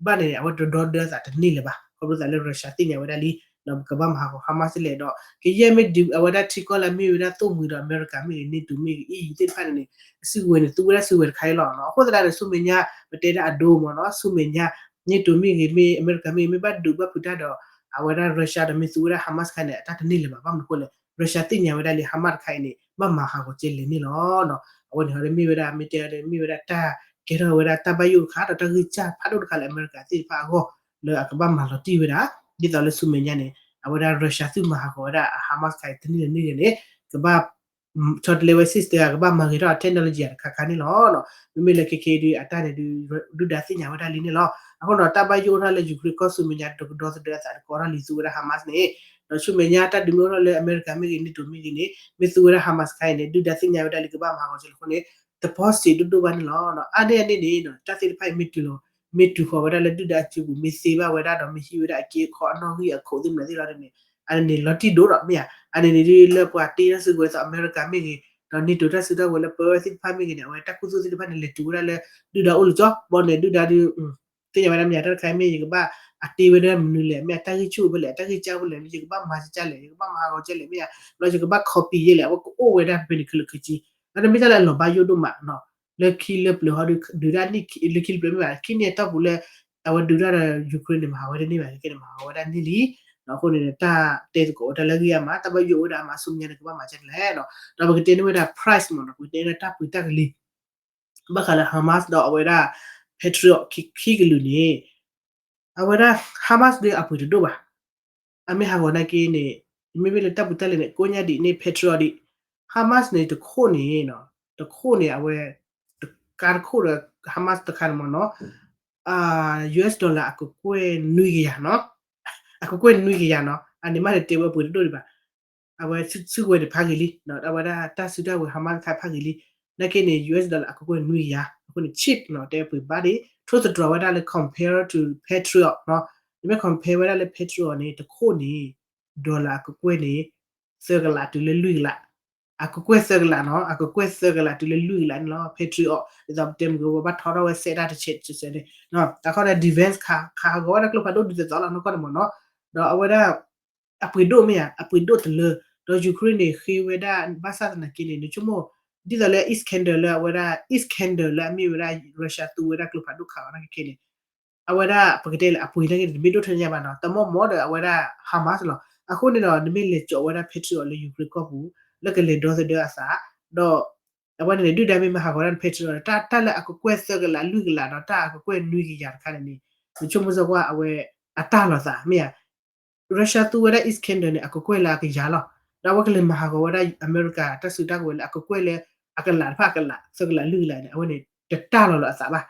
ဘၣ်န့ၣ် အဝဲတဒီဒၢသးတန့ၢ်လၢၤဘၣ်, ခီဖျိသးလၢ Russia သ့ၣ်ညါဝဲဒၣ်လံ, ဒီးကဘၣ်မၤဟးဂီၤ Hamas လံဒီး ကယဲၢ်မ့ၢ်ဒုးအဝဲဒၣ်ထံကီၢ်လၢ မ့ၢ်ဝဲဒၣ်သိၣ်မှံၤဒီး အမဲရကၤမ့ၢ်ဂ့ၤ, NATO မ့ၢ်ဂ့ၤ, EU သ့ၣ်တဖၣ်န့ၣ်န့ၣ် အစုကဝဲၤန့ၣ် သူဝဲဒၣ်စုကဝဲၤတခါအံၤလီၤ. အဃိသတးန့ၣ် ဆူမဲာ်ညါ ပတဲဒၣ်အဒိမ့ၢ်နီၤ, ဆူမဲာ်ညါ NATO မ့ၢ်ဂ့ၤ, မ့ၢ်အမဲရကၤမ့ၢ်ဂ့ၤ, မ့ၢ်ဘၣ်ဒုးဘၣ်ဖုးတၢ်ဒီး အဝဲဒၣ် Russia ဒီးမ့ၢ်သူဝဲဒၣ် Hamas တခါန့ၣ် အတၢ်တန့ၢ်လၢၤဘၣ်. ဘၣ်မနုၤအဃိလဲၣ်, Russia သ့ၣ်ညါဝဲဒၣ်လံ Hamas တခါအံၤန့ၣ် ဘၣ်မၤဟးဂီၤကဲလဲၣ်န့ၣ်လီၤ. အဝဲန့ၣ်ဟီဒီးမ့ၢ်ဝဲဒၣ် မ့ၢ်တဲဒီး မ့ၢ်ဝဲဒၣ်တၢ် ကဲထီၣ်ဝဲဒၣ်တၢ်ဘၣ်ယိၣ်တခါ ဒီးတၢ်ဂံၢ်စၢ်ဖးဒိၣ်တခါလၢအမဲရကၤသ့ၣ်တဖၣ်အဂီၢ် လၢအကဘၣ်မၤလီၤတံၢ်ဝဲဒၣ် ဒ်သိးလၢဆူမဲာ်ညါန့ၣ် အဝဲဒၣ် Russia သုးမၤဟးဂီၤဝဲဒၣ်အ Hamas တနံၣ်လၢနံၣ်န့ၣ် ကဘၣ် ဆီတလဲဝဲ system အကဘၣ်မၤဂ့ၤထီၣ် technology တခါခါန့ၣ်လီၤ. မ့မ့ၢ်လၢခဲခဲအံၤဒုး အတၢ်န့ၣ်ဒုး ဒုၣ်ဒါသ့ၣ်ညါဝဲဒၣ်လံန့ၣ်လီၤ. အဃိဒီးတၢ်ဘၣ်ယိၣ်အိၣ်ထီၣ်လၢ Ukraine ကီၢ်ဆူမဲာ်ညါတကဒီသဒၢအသး တကီထီၣ်လံသူဝဲဒၣ် Hamas န့ၣ် ဒီးဆူမဲာ်ညါတၢ်ဒုးမ့ၢ်အိၣ်ထီၣ်လၢအမဲရကၤမ့ၢ်ဂ့ၤ NATO မ့ၢ်ဂ့ၤန့ၣ် မ့ၢ်သူဝဲဒၣ် Hamas ခါအံၤန့ၣ် ဒုၣ်ဒါသ့ၣ်ညါဝဲဒၣ်လံ ကဘၣ်မၤဟးဂီၤကဲလၢအဃိန့ၣ် တပီစ့းဒိၣ်ဒိၣ်ဘၣ်န့ၣ်လီၤ. အါန့ၢ်အန့ၣ်န့ၣ် တၢ်သ့ၣ်တဖၣ်အံၤမ့ၢ်တုၤလီၤ မ့ၢ်တုၤဃီၤဝဲဒၣ်လၢဒုၣ်ဒါအစုပူၤ မ့ၢ်သ့ဘၣ်ဝဲဒၣ်ဒီး မ့ၢ်ဟံးဝဲဒၣ်အက့အခီအနီၣ်ဂံၢ်အခိၣ်သ့ၣ်မနုၤသ့ၣ်လီၤန့ၣ် အန့ၣ်လီၤတံၢ်ဒိၣ်ဒီးမ့ၢ်ဧါ အန့ၣ်န့ၣ်ဒုးလၢပှၤတ့တၢ်စုကဝဲၤသိးအမဲရကၤမ့ၢ်ဂ့ၤ ဒီး NATO တၢ်စုကဝဲၤလၢပၢဝဲသ့ၣ်တဖၣ်မ့ၢ်ဂ့ၤန့ၣ် အဝဲတၢ်ခူသူၣ်သ့ၣ်တဖၣ်န့ၣ် လဲၤတုၤဝဲဒၣ်လၢ ဒုၣ်ဒါအိၣ်လၢကၠီ ဘီန့ၣ် ဒုၣ်ဒါဒုး သ့ၣ်ညါဝဲဒၣ်မ့ၢ်ဧါ တၢ်တခါအံၤမ့ၢ် ယကဘၣ်အတ့ဝဲဒၣ်မနုၤလဲၣ် မ့ၢ်အတၢ်ဂံၢ်ဆူၣ်ဖဲလဲၣ် အတၢ်ဂံၢ်စၢ်ဖဲလဲၣ် ယကဘၣ်မၤစကလဲၣ် ယကဘၣ်မၤဟးဂီၤကလဲၣ်မ့ၢ်ဧါ ဒီးယကဘၣ် copy ယဲလဲၣ် အဝဲကအိၣ်ဝဲဒၣ်ဖဲန့ၣ်ခဲလၢာ်ခဲဆ့ ဒီးတမ့ၢ်တၢ်လၢအလီၤဘၣ်ယိၣ်ဒိၣ်မးနီၤ လၢခံလၢပျၢၤဟီဒုး ဒုးတၢ်န့ၣ် လၢခံလၢပျၢၤမ့ၢ်ဘၣ် ခံန့ၣ်အတီၢ်ပူၤလၢ အဝဲဒုးတၢ်ဒီး Ukraine န့ၣ် မၤဟးဂီၤဝဲတန့ၢ်ဘၣ် ခဲကဲန့ၣ် မၤဟးဂီၤဝဲဒၣ်န့ၢ်လံ ဒီးအဃိန့ၣ် တၢ်တဲသကိးဝဲတၢ်လၢအဂ့ၢ်အါမး တၢ်ဘၣ်ယိၣ်အိၣ်ဝဲဒၣ်အါမး ဆူမဲာ်ညါန့ၣ် ကဘၣ်မၤကလဲၣ်နီၤ ဒီးပကတဲန့ၢ်ဝဲဒၣ် price မ့ၢ်နီၤ ပကတဲန့ၢ်တၢ်ပှ့ၤတၢ်ကလံၤ ဘၣ်ဃးလၢ Hamas ဒီးအဝဲဒၣ် Patriot ခံကလုာ်န့ၣ် အဝဲဒၣ် Hamas ဒုးအပှ့ၤတဒိၣ်ဘၣ် အမ့ၢ်ဟးဂီၤနာ်က့န့ၣ် မ့မ့ၢ်လၢတၢ်ပူၤတၢ်လဲၤန့ၣ် ကိးညါဒံးန့ၢ် Patriot ဒံး Hamas န့ၣ်တခိၣ်န့ၣ် တခိၣ်န့ၣ် အဝဲ ကါတခိၣ်ဒီး Hamas တခါန့ၣ်မ့ၢ်နီၤ US dollar အကကွဲၢ်နွံကယၤနီၤ အကကွဲၢ်နွံကယၤနီၤ အန့ၣ်မးန့ၣ်တဲဝဲပှ့ၤတဒိၣ်ဒံးဘၣ် အဝဲစုကဝဲၤန့ၣ်ဖးဂ့ၤလံ အဝဲဒၣ်တၢ်စုတၢ်ဝဲၤ Hamas တခါဖးဂ့ၤလံ နာ်က့န့ၣ် US dollar အကကွဲၢ်နွံကယၤ အဃိန့ၣ် cheap နီၤ တဲပှ့ၤဘၣ်ဒံး ထိၣ်သတြီၤဝဲဒၣ်လၢ compare to Patriot နီၤ နမ့ၢ် compare ဝဲဒၣ်လၢ Patriot န့ၣ် တခိၣ်န့ၣ် dollar အကကွဲၢ်န့ၣ် သၢကလးတုၤလၢလွံၢ်ကလး အကကွဲၢ်သၢကလးနီၤ အကကွဲၢ်သၢကလးတုၤလၢလွံၢ်ကလးန့ၣ်လီၤ Patriot ဒ်သိးပတဲမုၢ်ကဝီၤဘၣ်ထီထီၣ်ဝဲစဲးတၢ်တဆဲးတဆဲးန့ၣ် တခီန့ၣ် defense ခးဟးဂီၤဝဲဒၣ်ကျိဖးဒိၣ်ဒ်သိးသိးလီၤ နီၢ်ကီၢ်န့ၣ်မ့ၢ်နီၤ ဒီးအဝဲဒၣ် အပှ့ၤဒိၣ်မ့ၢ်ဧါ အပှ့ၤဒိၣ်တလၢ ဒီး Ukraine န့ၣ် ဃ့ဝဲဒၣ် ဘၣ်ဆၣ်သနာ်က့န့ၣ် နဆိကမိၣ် ဒ်သိးလၢ Iskander လၢအဝဲဒၣ် Iskander လၢအမ့ၢ်ဝဲဒၣ် Russia သူဝဲဒၣ်ကျိဖးဒိၣ်ခးအီၤနာ်က့န့ၣ် အဝဲဒၣ်ပကတဲလၢအပှ့ၤနာ်က့န့ၣ် တမ့ၢ်ဒိၣ်ထဲညါဘၣ်နီၤ တမီၢ်မီၢ်ဒီးအဝဲဒၣ် Hamas လီၤ အဃိန့ၣ်ဒီး နမ့ၢ်လဲၤကၠီးဝဲဒၣ် Patriot လၢ Ukraine ကီၢ်ပူၤ လၢကလဲၤဒီသဒၢအသး ဒီး အဝဲန့ၣ်န့ၣ် ဒုၣ်ဒါမ့ၢ်မၤဟးဂီၤဝဲဒၣ် Patriot န့ၣ် တၢ်လၢအကကွဲၢ်သၢကလးလွံၢ်ကလးဒီးတၢ်အကကွဲၢ်နွံကယၤတခါန့ၣ်န့ၣ် နဆိကမိၣ်စ့ၢ်ကီး အဝဲအတၢ်လီၤသးမ့ၢ်ဧါ Russia သူဝဲဒၣ် Iskander န့ၣ် အကကွဲၢ်လၢအကယၤလီၤ ဒီးအဝဲကလဲၤမၤဟးဂီၤဝဲဒၣ်အမဲရကၤတၢ်စုတၢ်ကဝဲၤလၢအကကွဲၢ်လၢ အကလးတဖၣ်အကလး သၢကလးလွံၢ်ကလးန့ၣ် အဝဲန့ၣ် တတၢ်လီၤလၢအသးဘၣ်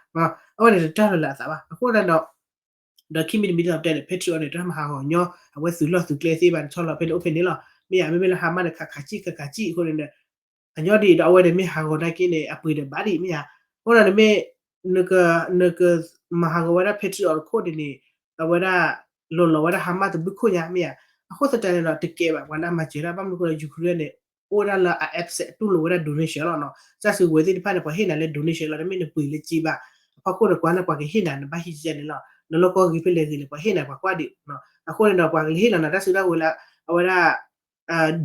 အဝဲန့ၣ်တတၢ်လီၤလၢအသးဘၣ် အဃိန့ၣ်ဒီး ဒီးခံမံၤတမံၤဒ်သိးပတဲန့ၣ် Patriot န့ၣ် တၢ်မၤဟးဂီၤညီ အဝဲသုးလီၢ်သုးကျဲသ့ဘၣ်န့ၣ် ဆီလီၤဖဲန့ၣ်အိၣ်ဖဲန့ၣ်လီၤ မ့ၢ်ဧါ မ့မ့ၢ်လၢ Hamas န့ၣ် ခးခးကံၣ်ခးခးကံၣ်အဃိန့ၣ် အညီဒ်အံၤဒီးအဝဲန့ၣ်မ့ၢ်ဟးဂီၤနာ်က့န့ၣ် အပှ့ၤဒီးဘၣ်ဒံးမ့ၢ်ဧါ အဃိဒီးနမ့ၢ် နက နကမၤဟးဂီၤဝဲဒၣ် Patriot တခိၣ်န့ၣ်န့ၣ် အဝဲဒၣ် လီၤလီၤဝဲဒၣ် Hamas တဘျုးခိၣ်ညါမ့ၢ်ဧါ အဃိသတးန့ၣ်ဒီး တကဲဘၣ် ပှၤလၢအမၤစၢၤဒၣ် ဘၣ်မနုၤအဃိဒီး Ukraine န့ၣ် အိၣ်ဒၣ်လၢအ absent တူၢ်လိာ်ဝဲဒၣ် donation လီၤနီၤ တၢ်စုကဝဲၤသ့ၣ်တဖၣ်န့ၣ် ပှၤဟ့ၣ်နၤလၢ donation လီၤ တမ့ၢ်နပှ့ၤလၢကံဘၣ် အဖီခိၣ်န့ၣ် ကွၢ်န့ၣ် ပှၤကဟ့ၣ်နၤ နဘၣ်ဟံးကဲန့ၣ်လီၤ နလီၢ်ကီၢ်ဂ့ၤဖဲလဲၣ်ဂ့ၤန့ၣ် ပှၤဟ့ၣ်နၤပှၤကွၢ်ဒံး အဃိန့ၣ်ဒီး ပှၤကလဲၤဟ့ၣ်လီၤနၤတၢ်စုတၢ်ဝဲၤလၢ အဝဲဒၣ်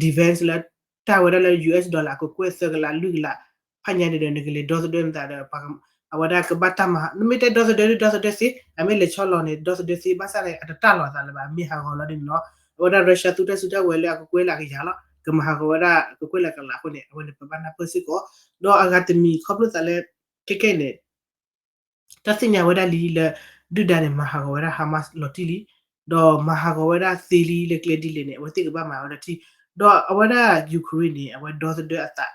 defense လၢ တၢ်ဝဲဒၣ်လၢ US dollar အကကွဲၢ်သၢကလးလွံၢ်ကလး ဖးညါန့ၣ်ဒီး နကလဲၤဒီသဒၢနသးဒီး အဝဲဒၣ်ကဘၣ်တၢ်မၤ နမ့ၢ်တဲဒီသဒၢဒီး ဒီသဒၢသ့ အမ့ၢ်လဲၤဆီလီၤန့ၣ် ဒီသဒၢသ့ ဘၣ်ဆၣ်န့ၣ် အတတၢ်လီၤသးလၢၤဘၣ် မ့ၢ်ဟးဂီၤလီၤဒ်န့ၣ်လီၤ အဝဲဒၣ် Russia သူတၢ်စုတၢ်ဝဲၤလၢအကကွဲၢ်လၢအကယၤလီၤ ကမၤဟးဂီၤဝဲဒၣ်ကကွဲၢ်လၢအကလးအဃိန့ၣ် အဝဲန့ၣ် ပဘၣ်နၢ်ပၢၢ်စ့ၢ်ကီး ဒီးအဂၤတမံၤခီဖျိသးလၢ ခဲကဲန့ၣ် တၢ်သ့ၣ်ညါဝဲဒၣ်လံလၢ ဒုၣ်ဒါန့ၣ် မၤဟးဂီၤဝဲဒၣ် Hamas လီၤတံၢ်လံ, ဒီးမၤဟးဂီၤဝဲဒၣ်သ့လံလၢကျဲဒ်လဲၣ်န့ၣ် အဝဲသ့ၣ်ကဘၣ်မၤဝဲဒၣ်ထံ, ဒီးအဝဲဒၣ် Ukraine န့ၣ် အဝဲဒီသဒၢအသး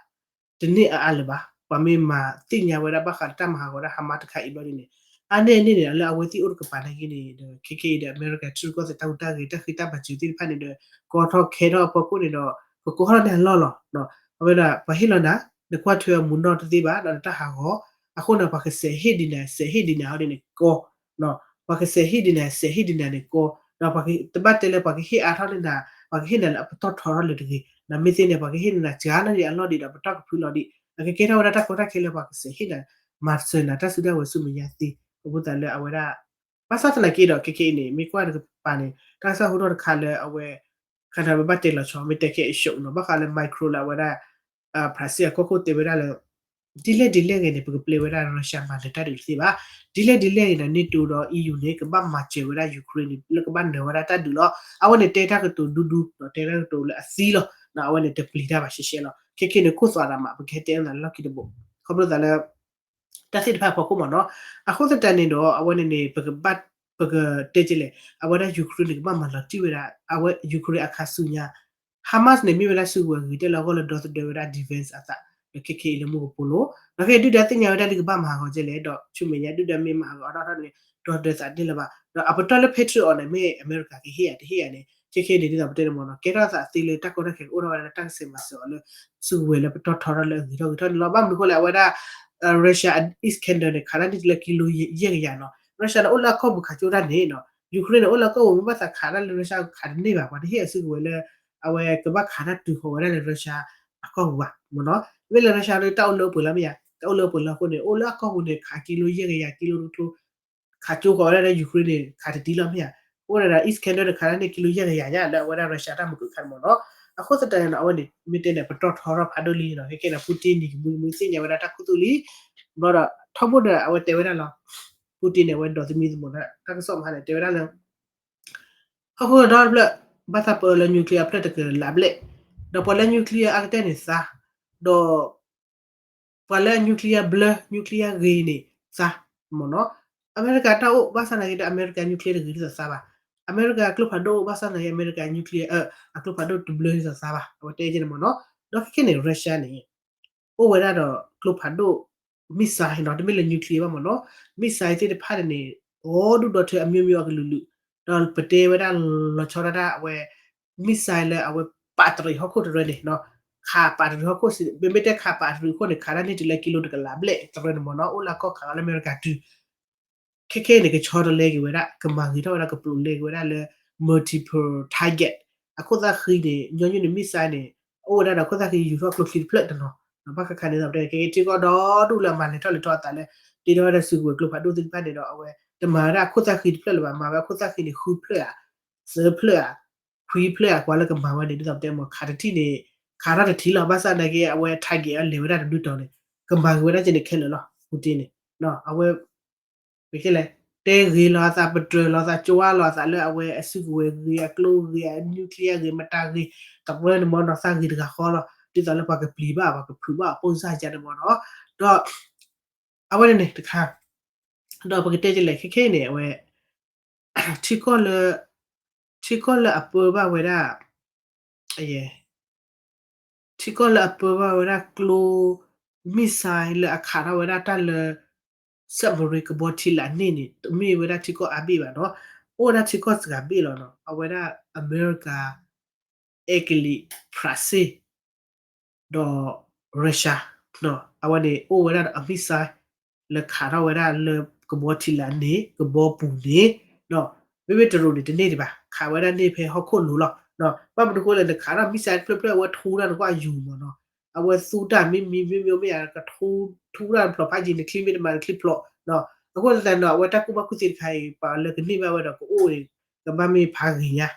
တန့ၢ်အါအါလၢၤဘၣ်. ပှၤမ့ၢ်မၤသ့ၣ်ညါဝဲဒၣ်ဘၣ်ဃးလၢတၢ်မၤဟးဂီၤဝဲဒၣ် Hamas တခါအံၤဘျီဒ်န့ၣ် အါန့ၢ်န့ၣ်န့ၣ် လၢအဝဲသ့ၣ်အိၣ်တကပၤနာ်က့န့ၣ်ဒီး ခဲကဲအံၤဒီး အမဲရကၤထံရူၢ်ကီၢ်သဲးတၢ်ဟူးတၢ်ဂဲၤတၢ်ဃ့တၢ်ဘၣ်စၢၤသ့ၣ်တဖၣ်န့ၣ်ဒီး ကီထီၣ်ခဲထီၣ်အဖီခိၣ်န့ၣ်ဒီး ကကီထီၣ်န့ၢ်အလီၢ်လီၤ. အဝဲဒၣ် ပှၤဟ့ၣ်လီၤနၤ နကွၢ်ထွဲအမူနီၢ်တသ့ဘၣ် ဒီးနတၢ်ဟးဂီၤ, အဃိန့ၣ် ပှၤကစဲးဟ့ၣ်ဒံးနၤ စဲးဟ့ၣ်ဒံးနၤဟီဒ်န့ၣ်ကီ ပှၤကစဲးဟ့ၣ်ဒံးနၤ စဲးဟ့ၣ်ဒံးနၤန့ၣ်ကီ, ဒီးတဘၣ်တဲလၢပှၤကဟ့ၣ်အါထီၣ်န့ၢ်နၤ, ပှၤကဟ့ၣ်နၤလၢအပတီၢ်ထီထီၣ်လၢၤတဂ့ၤ, ဒီးမ့ၢ်သ့န့ၣ် ပှၤကဟ့ၣ်နၤစှၤလီၤဒံးအလီၢ်ဒံးဒီးပတီၢ်ကဖုလီၤဒံး, အကကဲထီၣ်ဝဲဒၣ်တၢ်ကီတၢ်ခဲလၢပှၤကစဲးဟ့ၣ်နၤ မၤစၢၤနၤတၢ်စုတၢ်ဝဲၤဆူမဲာ်ညါသ့, အဃိသတးလၢအဝဲဒၣ် ဘၣ်ဆၣ်သနာ်က့ဒီး ခဲကဲအံၤန့ၣ် မ့ၢ်ကွၢ်တကပၤန့ၣ် တၢ်ကစီၣ်ဟူထီၣ်တခါလၢအဝဲ ခါန့ၣ် ပဘၣ်တဲလီၤဆီ မ့ၢ်တဲခဲအံၤ ရှုံး နီၤ ဘၣ်ဃးလၢ Macron လၢအဝဲဒၣ် ဖရၣ်စ့ၣ်အကီၢ်ခိၣ်တဲဝဲဒၣ်လၢ ဒ်လဲၣ်ဒ်လဲၣ်ဂ့ၤန့ၣ် ပကပျဲဝဲဒၣ် Russia မၤနၢၤတၢ်ဒုးတသ့ဘၣ်. ဒ်လဲၣ်ဒ်လဲၣ်ဂ့ၤန့ၣ် NATO ဒီး EU န့ၣ် ကဘၣ်မၤစၢၤဝဲဒၣ် Ukraine န့ၣ် လၢကဘၣ်နၢၤဝဲဒၣ်တၢ်ဒုးလီၤ. အဝဲန့ၣ်တဲတၢ်ကတိၤဒူဒူ ဒီးတဲတၢ်ကတိၤလၢအသံလီၤ. အဝဲန့ၣ်တပျံၤတၢ်ဘၣ်ရှဲရှဲလီၤ. ခဲကဲန့ၣ် ခိၣ်သွးဒၣ်မး ပကဟဲတဲအသးလၢလီၢ်ခံတဘိ ခီဖျိသးလၢ တၢ်သ့ၣ်တဖၣ်အဖီခိၣ်မ့ၢ်နီၤ. အဃိသတးန့ၣ်ဒီး အဝဲန့ၣ်န့ၣ် ပကဘၣ် ပကတဲကလဲၣ် အဝဲဒၣ် Ukraine န့ၣ် ကဘၣ်မၤလီၤတံၢ်ဝဲဒၣ် အဝဲ Ukraine အခးဆူညါ Hamas န့ၣ် မ့ၢ်ဝဲဒၣ်စုကဝဲၤဂ့ၤတဲလၢအဂီၢ်လၢဒီသဒၢဝဲဒၣ် defense အသး ဒီးခဲခဲအံၤလၢမူကပိာ်လိၤ ဒီးခဲအံၤဒုၣ်ဒါသ့ၣ်ညါဝဲဒၣ်လၢကဘၣ်မၤဂီၤကလဲၣ် ဒီးဆူမဲာ်ညါဒုၣ်ဒါမ့ၢ်မၤဂီၤအီၤထီၣ်န့ၣ် ဒီသဒၢသးတန့ၢ်လၢၤဘၣ် ဒီးအပတီၢ်လၢ Patriot အီၤန့ၣ် မ့ၢ်အမဲရကၤကဟ့ၣ်ဧါတဟ့ၣ်ဧါန့ၣ် ခဲခဲအံၤန့ၣ် ဒ်သိးပတဲန့ၣ်မ့ၢ်နီၤ ကဲထီၣ်သးသ့လၢတၢ်ကီတၢ်ခဲကအိၣ်ထီၣ်ဝဲဒၣ်လၢတၢ်ကစဲးမၤစၢၤအီၤလၢ စုကဝဲၤလၢပတီၢ်ထီထီၣ်လၢအဂ့ၤထီၣ်ဂ့ၤထီၣ်န့ၣ်လီၤ. ဘၣ်မနုၤအဃိလဲၣ် အဝဲဒၣ် Russia Iskander န့ၣ် ခးတၢ်န့ၢ်တုၤလၢကံလိယဲၢ်ကယၤနီၤ Russia န့ၣ် အိၣ်လၢအကီၢ်ပူၤခးကၠိတၢ်န့ၣ်နီၤ Ukraine န့ၣ် အိၣ်လၢအကီၢ်ပူၤ မ့ၢ်ဘၣ်သးခးတၢ်လၢ Russia ခးတန့ၢ်ဘၣ် ပှၤတဟ့ၣ်အစုကဝဲၤလၢ အဝဲကဘၣ်ခးတၢ်တုၤဃီၤဝဲဒၣ်လၢ Russia အကီၢ်ပူၤဘၣ်မ့ၢ်နီၤ မ့ၢ်လၢ Russia န့ၣ် တၢ်အိၣ်လၢအပှဲၤလီၤမ့ၢ်ဧါ တၢ်အိၣ်လၢအပှဲၤလီၤအဃိန့ၣ် အိၣ်လၢအကီၢ်ပူၤန့ၣ် ခးကံလိယဲၢ်ကယၤကံလိတကထိ ခးကၠိဃီၤဝဲဒၣ်လၢ Ukraine န့ၣ် ခးတတံၢ်လီၤမ့ၢ်ဧါ အိၣ်ဝဲဒၣ် Iskander န့ၣ် ခးတၢ်န့ၢ်ကံလိယဲၢ်ကယၤညါလၢအဝဲဒၣ် Russia တၢ်မုၢ်ကၢခးန့ၣ်မ့ၢ်နီၤ အဃိသတးန့ၣ်နီၤ အဝဲန့ၣ် မ့ၢ်တဲန့ၣ် ပတီၢ်ထီထီၣ်ဖးဒိၣ်လံနီၤ ခဲခဲန့ၣ် Putin န့ၣ် ကမူကမူသ့ၣ်ညါဝဲဒၣ်တၢ်ခူသူၣ်လံ ဘျီဒီး ထီဘိဒီးအဝဲတဲဝဲဒၣ်လီၤ Putin န့ၣ် အဝဲဒိးသမံသမိးတၢ် တၢ်ကစီၣ်မဟါန့ၣ် တဲဝဲဒၣ်လၢ ဟီၣ်ခိၣ်ဒီတဖျၢၣ် ဘၣ်သးပၢလၢ nuclear အဖျၢၣ်တကလးဘျဲၣ်, ဒီးပှၤလၢ nuclear အါကတၢၢ်န့ၣ်သါ, ဒီး ပှၤလၢ nuclear ဘျၢ nuclear ဂ့ၤန့ၣ်သါ, မ့ၢ်နီၤ, အမဲရကၤတၢ်အိၣ် ဘၣ်ဆၣ်သနာ်က့ဒီး အမဲရကၤ nuclear တဂ့ၤဒ်သိးသါဘၣ်, အမဲရကၤအကျိဖးဒိၣ်အိၣ် ဘၣ်ဆၣ်သနာ်က့ အမဲရကၤ nuclear အကျိဖးဒိၣ်တဘျၢဒ်သိးသါဘၣ်, အဝဲတဲကဲန့ၣ်မ့ၢ်နီၤ, ဒီးခဲခဲန့ၣ် Russia န့ၣ် အိၣ်ဝဲဒၣ်ဒီးကျိဖးဒိၣ် missile နီၤ, တမ့ၢ်လၢ nuclear ဘၣ်မ့ၢ်နီၤ, missile သ့ၣ်တဖၣ်န့ၣ်န့ၣ် အိၣ်ဒူၣ်ဒီထၢအမျိုးမျိုးအကလုာ်လုာ်, ဒီးပတဲဝဲဒၣ်လီၤဆီဒၣ်တၢ်အဝဲ missile လၢအဝဲပာ်တရံးဟီၣ်ခိၣ်တရၢန့ၣ်, ခးပာ်တရံးဟီၣ်ခိၣ်စ့ၢ်, မ့မ့ၢ်တဲခးပာ်တရံးအခိၣ်န့ၣ် ခးတၢ်န့ၢ်တုၤလၢကံလိတကလးဘျဲၣ်တရၢန့ၣ်မ့ၢ်နီၤ, အိၣ်လၢအကီၢ်ခးလီၤလၢအမဲရကၤတုၤ ခဲခဲအံၤန့ၣ် ကဆီတလဲက့ၤဝဲဒၣ်, ကမၤဂ့ၤထီၣ်ဝဲဒၣ် ကပျိးလဲက့ၤဝဲဒၣ်လၢ multiple target, အခိၣ်သၣ်ဃံန့ၣ် ညီနုၢ်န့ၣ် missile န့ၣ် အိၣ်ဝဲဒၣ်ဒီးခိၣ်သၣ်ဃံယူၤထီၣ်ကျိချံတဖျၢၣ်တနီၤ, ဘၣ်ဃးခါန့ၣ်ဒီး ပတဲခဲခဲထံကီၢ်ဒီဒူၣ်လၢအမၤလဲၤထီၣ်လဲၤထီအသးလၢ တ့ထီၣ်ဝဲဒၣ်စုကဝဲၤကျိဖးဒိၣ်သ့ၣ်တဖၣ်န့ၣ်ဒီး အဝဲတမၤဝဲဒၣ်အခိၣ်သၣ်ဃံတဖျၢၣ်လၢၤဘၣ်, မၤဝဲအခိၣ်သၣ်ဃံန့ၣ် ဃုဖျၢၣ်ဧါ, သၢဖျၢၣ်ဧါ, ခွံဖျၢၣ်ဧါ, ကွၢ်လၢကမၤဝဲန့ၣ် ဒ်သိးပတဲမ့ၢ် ခးတထံၣ်န့ၣ် ခးထီၣ်တထံၣ်လီၤ, ဘၣ်ဆၣ်သနာ်က့ အဝဲ target အလဲၤဝဲဒၣ်တဘျုးတီၤန့ၣ် ကမၤဂ့ၤဝဲဒၣ်ကဲန့ၣ်ခဲလၢာ်လီၤ, ပူတ့န့ၣ်, အဝဲ ပတဲလဲၣ်, တဲဂ့ၤလီၤအသး ပတြၢၤလီၤအသး ကၠိဝါလီၤအသးလၢအဝဲအစုကဝဲၤဂ့ၤ အကျိဂ့ၤ အ nuclear ဂ့ၤ မတၤဂ့ၤ, တရၢန့ၣ်မ့ၢ်နီၤ သၣ်ဂ့ၤတဂၤဃီလီၤ, ဒ်သိးလၢပှၤကပျံၤဘၣ် ပှၤကဖုးဘၣ် အပိၢ်စၢ်ယါန့ၣ်မ့ၢ်နီၤ, ဒီး အဝဲန့ၣ်န့ၣ်တခါ, ဒီးပကတဲကလဲၣ် ခဲခဲအံၤန့ၣ် အဝဲ ထံကီၢ်လၢ ထံကီၢ်လၢအပၢဘၣ်ဝဲဒၣ် ထံကီၢ်လၢအပၢဘၣ်ဝဲဒၣ်ကျိ missile လၢအခးထီၣ်ဝဲဒၣ်တၢ်လၢ submarine ကဘီထံလာ်န့ၣ်န့ၣ် တမ့ၢ်ဝဲဒၣ်ထံကီၢ်အါဘ့ၣ်ဘၣ်နီၤ, အိၣ်ဝဲဒၣ်ထံကီၢ်စှၤဘ့ၣ်လီၤနီၤ, အဝဲဒၣ်အမဲရကၤ, အဲကလံး, ဖရၣ်စ့ၣ် ဒီး Russia အဝဲန့ၣ် အိၣ်ဝဲဒၣ်ဒီးအ missile လၢခးထီၣ်ဝဲဒၣ်လၢကဘီထံလာ်န့ၣ် ကဘီပူၤန့ၣ်, ဒီး မ့မ့ၢ်တရူးန့ၣ် တန့ၢ်ဒံးဘၣ်, ခးဝဲဒၣ်န့ၢ်ဖဲဟီၣ်ခိၣ်လိၤလီၤ, ဘၣ်မနုၤအဃိလဲၣ် နခးထီၣ် missile တဖျၢၣ်ဖျၢၣ် အဝဲထူတၢ်နကွၢ်ယူၤမ့ၢ်နီၤ, အဝဲသူတၢ်မ့ၢ်မံၤမ့ၢ်မ့ၢ်မ့ၢ်ယါ ကထူ ထူတၢ်ဖျိးဖးယံၤ နချံမ့ၢ်တမၤနချံဖျိး, အဃိသတးန့ၣ် အဝဲတၢ်ကူၣ်ဘၣ်ကူၣ်သ့တခါအံၤ ပှၤလၢကန့ၢ်ဘၣ်ဝဲဒီးကအိၣ်န့ၣ် ကဘၣ်မ့ၢ်ဖးဂ့ၤညါ,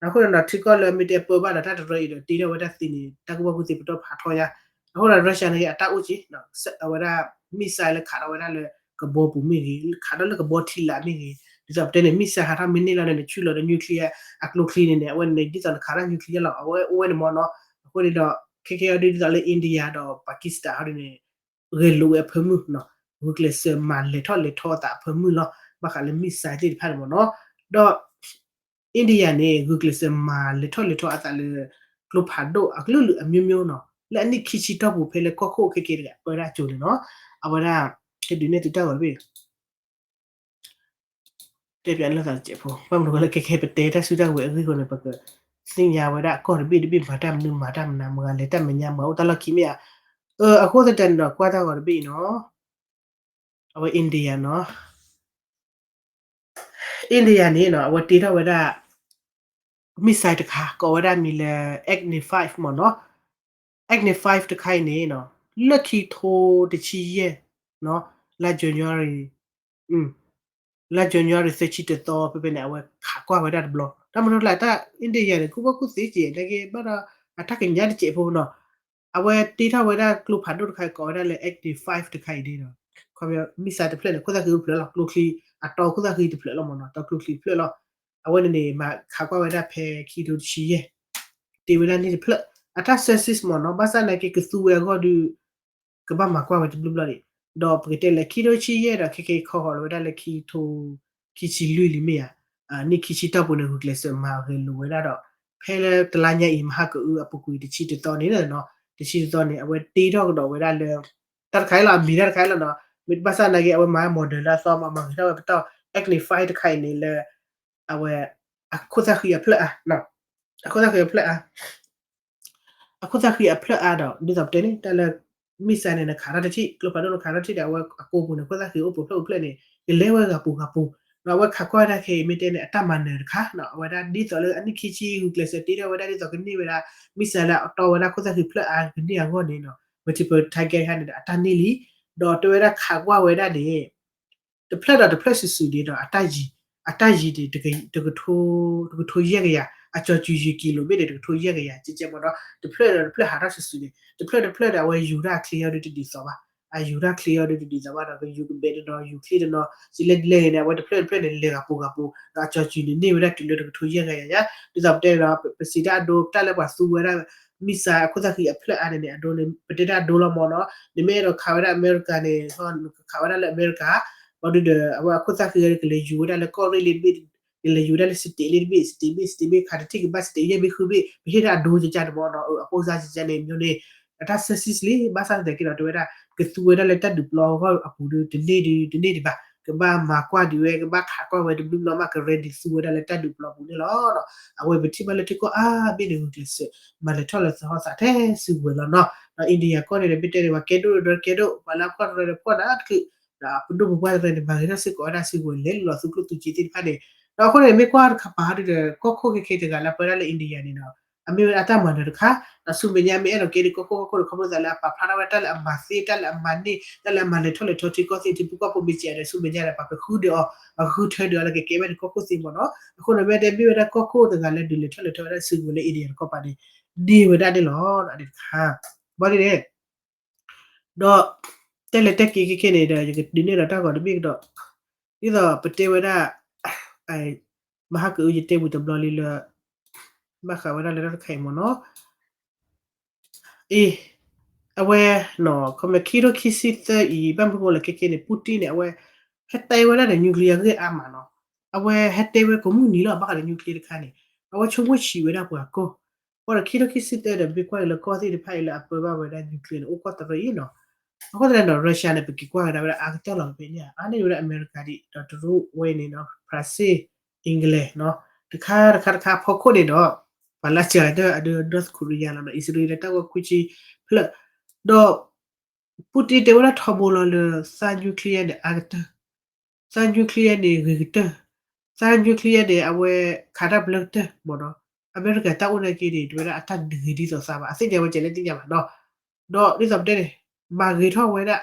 အဃိန့ၣ်ဒီး ထံကီၢ်လၢမ့ၢ်တဲပၢဘၣ်ဒီးတၢ်တရၢအံၤဒီး တ့ထီၣ်ဝဲဒၣ်သ့န့ၣ် တၢ်ကူၣ်ဘၣ်ကူၣ်သ့ပတီၢ်ဖးထီညါ, အဃိဒီး Russia န့ၣ် အတၢ်အိၣ်က့ၤ အဝဲဒၣ် missile လၢခးထီၣ်ဝဲဒၣ်လၢကဘီပူၤမ့ၢ်ဂ့ၤ, ခးထီၣ်လၢကဘီထံလာ်မ့ၢ်ဂ့ၤ, ဒ်သိးပတဲန့ၣ် missile ဟးထီၣ်မ့ၢ်န့ၢ်လီၤန့ၣ် နဆူၣ်လီၤဒီး nuclear အကျိချံန့ၣ်န့ၣ် အဝဲန့ၣ် ဒ်သိးနခးထီၣ် nuclear လီၤ အဝဲအိၣ်ဝဲန့ၣ်မ့ၢ်နီၤ, အဃိန့ၣ်ဒီး ခဲခဲအံၤဒ်သိးလၢ India ဒီး Pakistan ဟီဒ်န့ၣ် ဂဲၤလိာ်ဝဲအဖၢမုၢ်နီၤ, ဂုာ်ကျဲးစၢးမၤလဲၤထီၣ်လဲၤထီအသးအဖၢမုၢ်လီၤ, ဘၣ်ဃးလၢ missile သ့ၣ်တဖၣ်န့ၣ်မ့ၢ်နီၤ, ဒီး India န့ၣ် ဂုာ်ကျဲးစၢးမၤလဲၤထီၣ်လဲၤထီအသးလၢ ကျိဖးဒိၣ်အကလုာ်လုာ်အမျိုးမျိုးနီၤ, လၢအနံၣ်ခံဆံတီၢ်ပူၤဖဲလၢကီၢ်ခိၣ်ခဲကဲတဂၤ ပၢဒၣ်ကၠိန့ၣ်နီၤ, အဝဲဒၣ် ကဒုးနဲၣ်သုတၢ်ဂီၤတဘ့ၣ် တဲပျးလၢသးတစဲးဖိ, ဘၣ်မနုၤဝဲလၢခဲခဲပတဲတၢ်စုတၢ်ဝဲၤအဂ့ၢ်အဃိန့ၣ် ပကသ့ၣ်ညါဝဲဒၣ်ကီၢ်တဘ့ၣ်တဘ့ၣ်မၤတၢ်မနုၤ မၤတၢ်မနုၤ မဂၤလဲၤတၢ်မဲာ်ညါ မဂၤအိၣ်တၢ်လီၢ်ခံမ့ၢ်ဧါ, အဃိသတးန့ၣ်ဒီး ကွၢ်တၢ်ဂီၤတဘ့ၣ်အံၤနီၤ, အဝဲ India နီၤ India န့ၣ်နီၤ အဝဲတ့ထီၣ်ဝဲဒၣ် missile တခါ ကိးဝဲဒၣ်မံၤလၢ Agni five မ့ၢ်နီၤ, Agni five တခါအံၤန့ၣ်နီၤ လၢခံထိတဆံယဲၢ် လါ January လါ January သၢဆံတသီ ဖဲဖဲန့ၣ် အဝဲခးကွၢ်ဝဲဒၣ်တဘျီ တၢ်မနုၤလဲၣ် တၢ် India န့ၣ် ကူၣ်ဘၣ်ကူၣ်သ့ကဲ နာ်က့ဘၣ်ဒီး အတၢ်ကညးတစဲးဖိနီၤ အဝဲတ့ထီၣ်ဝဲဒၣ်ကျိဖးဒိၣ်တခါအံၤ ကိးဝဲဒၣ်လၢ Agni five တခါအံၤန့ၣ်ဒီး ခီဖျိ missile တဖျၢၣ်န့ၣ် ခိၣ်သၣ်ဃံအိၣ်တဖျၢၣ်လီၤ ကျိချံ အတီခိၣ်သၣ်ဃံတဖျၢၣ်လီၤမ့ၢ်နီၤ တီကျိချံတဖျၢၣ်လီၤ အဝဲန့ၣ်န့ၣ် မၤခးကွၢ်ဝဲဒၣ်ဖဲခံထိတဆံယဲၢ် တ့ဝဲဒၣ်န့ၣ်တဖျၢၣ် အတၢ် success မ့ၢ်နီၤ ဘၣ်ဆၣ်နာ်က့ကသူဝဲအဂီၢ်ဒီး ကဘၣ်မၤကွၢ်ဝဲတဘျုးဘျီဒံး ဒီးပကတဲလၢခံထိဆံယဲၢ်ဒီး ခဲကဲခီဃီၤလီၤဝဲဒၣ်လၢခံထိ ခံဆံလွံၢ်လံမ့ၢ်ဧါ, နံၣ်ခံဆံတီၢ်ပူၤန့ၣ် ဂုာ်ကျဲးစၢးမၤဂဲၤလိာ်ဝဲဒၣ်ဒီး ဖဲလၢတလါညါအံၤ မဟါကအုအပူၤကွံာ်တဆံတသီန့ၣ်နီၤ, တဆံတသီန့ၣ် အဝဲတ့ထီၣ်ကဒီးဝဲဒၣ်လၢ တၢ်တခါအံၤလီၤ အမံၤတၢ်တခါအံၤလီၤနီၤ, ဘၣ်ဆၣ်နာ်က့ အဝဲမၤ model လၢအသီမး မၤဂဲၤထီၣ်ဝဲပတီၢ် Agni five တခါအံၤန့ၣ် လၢ အဝဲ အခိၣ်သၣ်ဃံအဖျၢၣ်အါ, အခိၣ်သၣ်ဃံအဖျၢၣ်အါ အခိၣ်သၣ်ဃံအဖျၢၣ်အါဒီး ဒ်သိးပတဲန့ၣ် တၢ်လၢ missile န့ၣ် နခးထီၣ်တထံၣ် ကျိဖးဒိၣ်နခးထီၣ်တထံၣ်ဒီး အဝဲအကိာ်ပူၤန့ၣ် အခိၣ်သၣ်ဃံအိၣ်ပူၤဖျၢၣ်အိၣ်ဖျၢၣ်န့ၣ် ကလဲၤဝဲဂၤပူၤဂၤပူၤ, ဒီးအဝဲခးကွၢ်ဝဲဒၣ်ခဲအံၤ မ့ၢ်တဲန့ၣ် အတၢ်မၤနၢၤတခါနီၤ, အဝဲဒၣ်ဒ်သိးလၢအနံၣ်ခံဆံဂုာ်ကျဲးစၢးတ့ထီၣ်ဝဲဒၣ်ဒ်သိးကန့ၢ်ဝဲဒၣ် missile လၢအတီဝဲဒၣ်ခိၣ်သၣ်ဃံဖျၢၣ်အါကန့ၢ်အဂီၢ်န့ၣ်နီၤ, multiple target ခါန့ၣ်ဒီး အတၢ်န့ၢ်လံ, ဒီးတဲဝဲဒၣ်ခးကွၢ်ဝဲဒၣ်န့ၣ် တဖျၢၣ်ဒီးတဖျၢၣ်စုာ်စုာ်န့ၣ်ဒီး အတၢ်ယံၤ, အတၢ်ယံၤန့ၣ် တကထိ, တကထိယဲၢ်ကယၤ, အကၠီၤစုာ်ယံၤကံလိၤမ့ၢ်န့ၣ် တကထိယဲၢ်ကယၤ ကဲကဲမ့ၢ်နီၤ, တဖျၢၣ်ဒီးတဖျၢၣ်ဟးထီၣ်စုာ်စုာ်န့ၣ် တဖျၢၣ်တဖျၢၣ်ဒီး အဝဲယူၤတၢ်ချ့အီၤဒုးတဒ်သိးဘၣ်, အယူၤတၢ်ချ့အီၤဒုးတဒ်သိးဘၣ်ဒီး ကယူၤကဘဲးတနီၤ ယူၤချ့တနီၤ စံးလဲၣ်ဒ်လဲၣ်ဂ့ၤန့ၣ် အဝဲတဖျၢၣ်တဖျၢၣ်န့ၣ် လဲၤဂၤပူၤဂၤပူၤ ဒီးအကၠီၤစုာ်န့ၣ် န့ၢ်ဝဲဒၣ်တုၤလၢတကထိယဲၢ်ကယၤညါ, ဒ်သိးပတဲဒီး ပစံးတၢ်အဒိ တၢ်လၢပှၤသူဝဲဒၣ် missile အခိၣ်သၣ်ဃံအဖျၢၣ်အါန့ၣ်န့ၣ် အဒိန့ၣ် ပတဲတၢ်အဒိလီၤမ့ၢ်နီၤ, နမ့ၢ်အဲၣ်ဒိးခးဝဲဒၣ်အမဲရကၤန့ၣ် နကခးဝဲဒၣ်လၢအမဲရကၤ, ဘၣ်ဒုဒီး အဝဲအခိၣ်သၣ်ဃံအံၤ ကလဲၤယူၤဝဲဒၣ်လၢကီၢ်ရ့ၣ်လံဘ့ၣ်, ကလဲၤယူၤဝဲဒၣ်လၢ state လံတဘ့ၣ် state ဘ့ၣ် state ဘ့ၣ် ခးတထံၣ်ကဘၣ် state ယဲၢ်ဘ့ၣ်ဃုဘ့ၣ် ပဟ့ၣ်ဒၣ်အဒိကကန့ၣ်မ့ၢ်နီၤ, အပိၢ်စါကကန့ၣ် မျိုးန့ၣ် အတၢ်ဆၢဆံလံ ဘၣ်ဆၣ်သနာ်က့ဒီး တဲဝဲဒၣ် ကသူဝဲဒၣ်လၢတၢ်ဒုးပျီအဂီၢ်အပူၤဒီး တန့ၢ်ဒုး တန့ၢ်ဒံးဘၣ်, ကဘၣ်မၤကွၢ်ဒံးဝဲ ကဘၣ်ခးကွၢ်ဝဲတဘျုးဘျီမး က ready သူဝဲဒၣ်လၢတၢ်ဒုးပျီပူၤန့ၣ်လီၤ. အဝဲပထံၣ်ဘၣ်လၢထံကီၢ်အါဘ့ၣ်န့ၣ် ဂုာ်ကျဲးစၢးမၤလဲၤထီၣ်လဲၤထီသးထဲစုကဝဲၤလီၤနီၤ, ဒီး India ကီၢ်န့ၣ်ဒီး မ့ၢ်တဲန့ၣ် ပှၤကဲဒိၣ်ဒီးကဲဒိၣ် ပှၤလၢအဖှီၣ်တရၢဒီးဖှီၣ်နၤတချုး, ဒီးပဒိၣ်ပပှၢ်တရၢန့ၣ် မၤဂ့ၤထီၣ်စ့ၢ်ကီးဝဲဒၣ်စုကဝဲၤ လဲၤလီၤသူကျိၣ်သူစ့သ့ၣ်တဖၣ်န့ၣ်, ဒီးအဃိန့ၣ် မ့ၢ်ကွၢ်တခါပာ်ဟီဒုဒီး ကီၢ်ခိၣ်ခဲခဲတဂၤလၢအပၢဒၣ်လၢ India န့ၣ်ဒီး အမ့ၢ်ဝဲဒၣ်အတၢ်မၤနၢၤတခါ, ဒီးဆူမဲာ်ညါမ့ၢ်အဲၣ်ဒိးကဲဒ်ကီၢ်ခိၣ်ကီၢ်ခိၣ်ဒီး ခီဖျိသးလၢအပာ်ဖျါထီၣ်ဝဲတၢ်လၢအမၤသ့ တၢ်လၢအမၤန့ၢ် တၢ်လၢအမၤလဲၤထီၣ်လဲၤထီထံကီၢ်သ့ၣ် ထံဖိကီၢ်ဖိမ့ၢ်စံးဒီး ဆူမဲာ်ညါဒီး ပှၤကဃုဒၢးအီၤ ပှၤကဃုထၢဒၢးအီၤလၢကကဲဝဲဒၣ်ကီၢ်ခိၣ်သ့မ့ၢ်နီၤ, အဃိန့ၣ် မ့ၢ်တဲမ့ၢ်ဝဲဒၣ်ကီၢ်ခိၣ်တဂၤလၢဒုးလဲၤထီၣ်လဲၤထီဝဲဒၣ်စုကဝဲၤလၢ India တခီပၤန့ၣ် န့ၢ်ဝဲဒၣ်န့ၣ်လီၤ, ဒ်တခါ, ဘၣ်ဒ်န့ၣ် ဒီး တဲလဲၤတဲက့ၤခဲခဲန့ၣ်ဒီး ယကဒုးနဲၣ်ဒီးတၢ်ဂီၤတဘ့ၣ်ကဒီး, ဒ်သိးပတဲဝဲဒၣ် မဟါကအု ယတဲဝံၤတဘျီလံလၢ ဘၣ်ဃးဝဲဒၣ်လၢတၢ်တခါအံၤမ့ၢ်နီၤ, အ့ အဝဲ ခီမ့ၢ်ခံထိခံဆံသၢအံၤ ဘၣ်မနုၤဃိလဲၣ်ခဲခဲန့ၣ် Putin န့ၣ် အဝဲ ဟဲတဲဝဲဒၣ်ဒီး nuclear ဂ့ၢ်အါမးနီၤ, အဝဲဟဲတဲဝဲကိးမုၢ်နံၤလီၤ ဘၣ်ဃးဒီး nuclear တခါန့ၣ်, အဝဲဆိကမိၣ်ဆံးဝဲဒၣ်ပှၤကီၢ် ဘၣ်ဒီးခံထိခံဆံသၢဒီး မ့ၢ်ကွၢ်က့ၤလၢကီၢ်သ့ၣ်တဖၣ်အံၤလၢအပၢဘၣ်ဝဲဒၣ် nuclear န့ၣ် အိၣ်ကီၢ်တရံးအံၤနီၤ, အဃိသတးန့ၣ်ဒီး Russia န့ၣ် ပက့ၤကွၢ်ကဒါဝဲဒၣ်အါကတၢၢ်လီၤ ဖဲန့ၣ် အါန့ၢ်ဝဲဒၣ်အမဲရကၤဒံး ဒီးတရူးဝဲန့ၣ်နီၤ ဖရၣ်စ့ၣ် England နီၤ, တခါတခါတခါဖီခိၣ်န့ၣ်ဒီး ပှၤလၢစှၤတၢၢ်အဒိ North Korea လီၤနီၤ အံၣ်စရ့လးတၢ်ဂီၢ်ခွံဆံဖျၢၣ်, ဒီး Putin တဲဝဲဒၣ်ထီဘိလီၤလၢ သး nuclear န့ၣ် အါကတၢၢ်, သး nuclear န့ၣ် ဂ့ၤကတၢၢ်, သး nuclear န့ၣ် အဝဲခးတၢ်ဘျၢကတၢၢ်မ့ၢ်နီၤ, အမဲရကၤတၢ်အိၣ်နာ်က့န့ၣ် တဝဲဒၣ်အတၢ်ဒုးဂ့ၤဒ်သိးသးဘၣ် အသ့ၣ်ညါဝဲကဲလဲၣ်သ့ၣ်ညါဘၣ်နီၤ, ဒီးဒ်သိးပတဲန့ၣ် မၤဂ့ၤထီၣ်ဝဲဒၣ်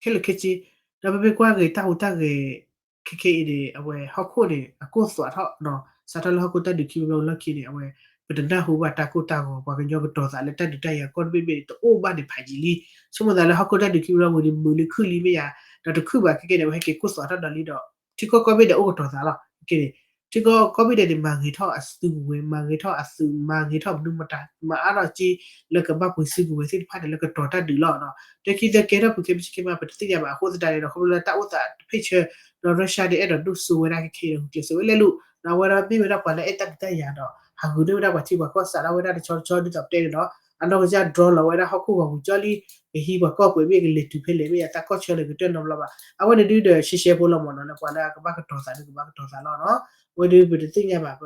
ခဲလၢာ်ခဲဆ့, ဒီးပမ့ၢ်ကွၢ်ဂ့ၤတၢ်ဟူးတၢ်ဂဲၤ ခဲခဲအံၤန့ၣ် အဝဲဟီၣ်ခိၣ်န့ၣ် အကိၢ်သွးထီၣ်နီၤ, စးထီၣ်လၢဟီၣ်ခိၣ်တၢ်ဒုးခံဘျီလီၢ်ခံန့ၣ် အဝဲ ပတနၢ်ဟူဘၣ်တၢ်ကိၢ်တၢ်ဂီၤ ပှၤကညီကတီၤသးလၢတၢ်ဒုးတၢ်ယၤကီၢ်တဘ့ၣ်ဘ့ၣ်န့ၣ် တအိၣ်ဘၣ်န့ၣ်ဖးယံာ်လံ, ဆိကမိၣ်သးလၢဟီၣ်ခိၣ်တၢ်ဒုးခံဘျီဝံၤန့ၣ် မုာ်လံခုၣ်လံမ့ၢ်ယၤ, ဒီးတခုၣ်ဘၣ်ခဲခဲန့ၣ် အဝဲဟဲက့ၤကိၢ်သွးထီၣ်ဒီးလံဒီး ထံကီၢ်ကိးဘ့ၣ်ဒဲးအိၣ်ကတီၤသးလီၤ, ခဲခဲန့ၣ် ထံကီၢ်ကိးဘ့ၣ်ဒဲးန့ၣ် မၤဂ့ၤထီၣ်အစုကဝဲၤ မၤဂ့ၤထီၣ်အသုး မၤဂ့ၤထီၣ်မနုၤမတၤ မၤအါထီၣ်က့ၤ လၢကဘၣ်ပှ့ၤစုကဝဲၤသ့ၣ်တဖၣ်န့ၣ် လၢကတီၤတၢ်ဒုးလီၤနီၤ, တခံသကဲထီၣ်ပူၤခဲမုၢ်ဆ့ၣ်ကဲမး ပတသ့ၣ်ညါဘၣ် အဃိသတးန့ၣ်ဒီး ခီဖျိလၢတၢ်အိၣ်သးတဖ့ၣ်ဆၢ ဒီး Russia န့ၣ် အဲၣ်ဒိးဒိၣ်စိဝဲဒၣ်ခဲခဲအံၤဒီး ဂုာ်ကျဲးစၢးဝဲလဲၤလူၤ ဒီးအဝဲဒၣ်မ့ၢ်ဝဲဒၣ်ပှၤလၢအဲၣ်တၢ်ဒုးတၢ်ယၤဒီး ဟးဂုာ်န့ၢ်ဝဲဒၣ်ပှၤထံပှၤကီၢ်စးထီၣ်ဝဲဒၣ်တဆီတဆီဒ်သိးပတဲန့ၣ်ဒီး အနီၢ်ကစၢ် drone လီၤဝဲဒၣ်ဟီၣ်ခိၣ်ဂီၤပူၤကၠီလံ ကဟံးပှၤကီၢ်ပှဲၤဘ့ၣ် ကလဲၤတုၤဖဲလဲၣ်မ့ၢ်ယါ တၢ်ကီၢ်ဆၢန့ၣ် ကတၢၢ်နီတဘျီဘၣ်. အဝဲန့ၣ်ဒုဒီး ရှဲရှဲဖိလီၤမ့ၢ်နီၤ လၢပှၤလၢအကဘၣ်ကတီၤသးဒုးကဘၣ်ကတီၤသးလီၤနီၤ. အဝဲဒုပတသ့ၣ်ညါဘၣ်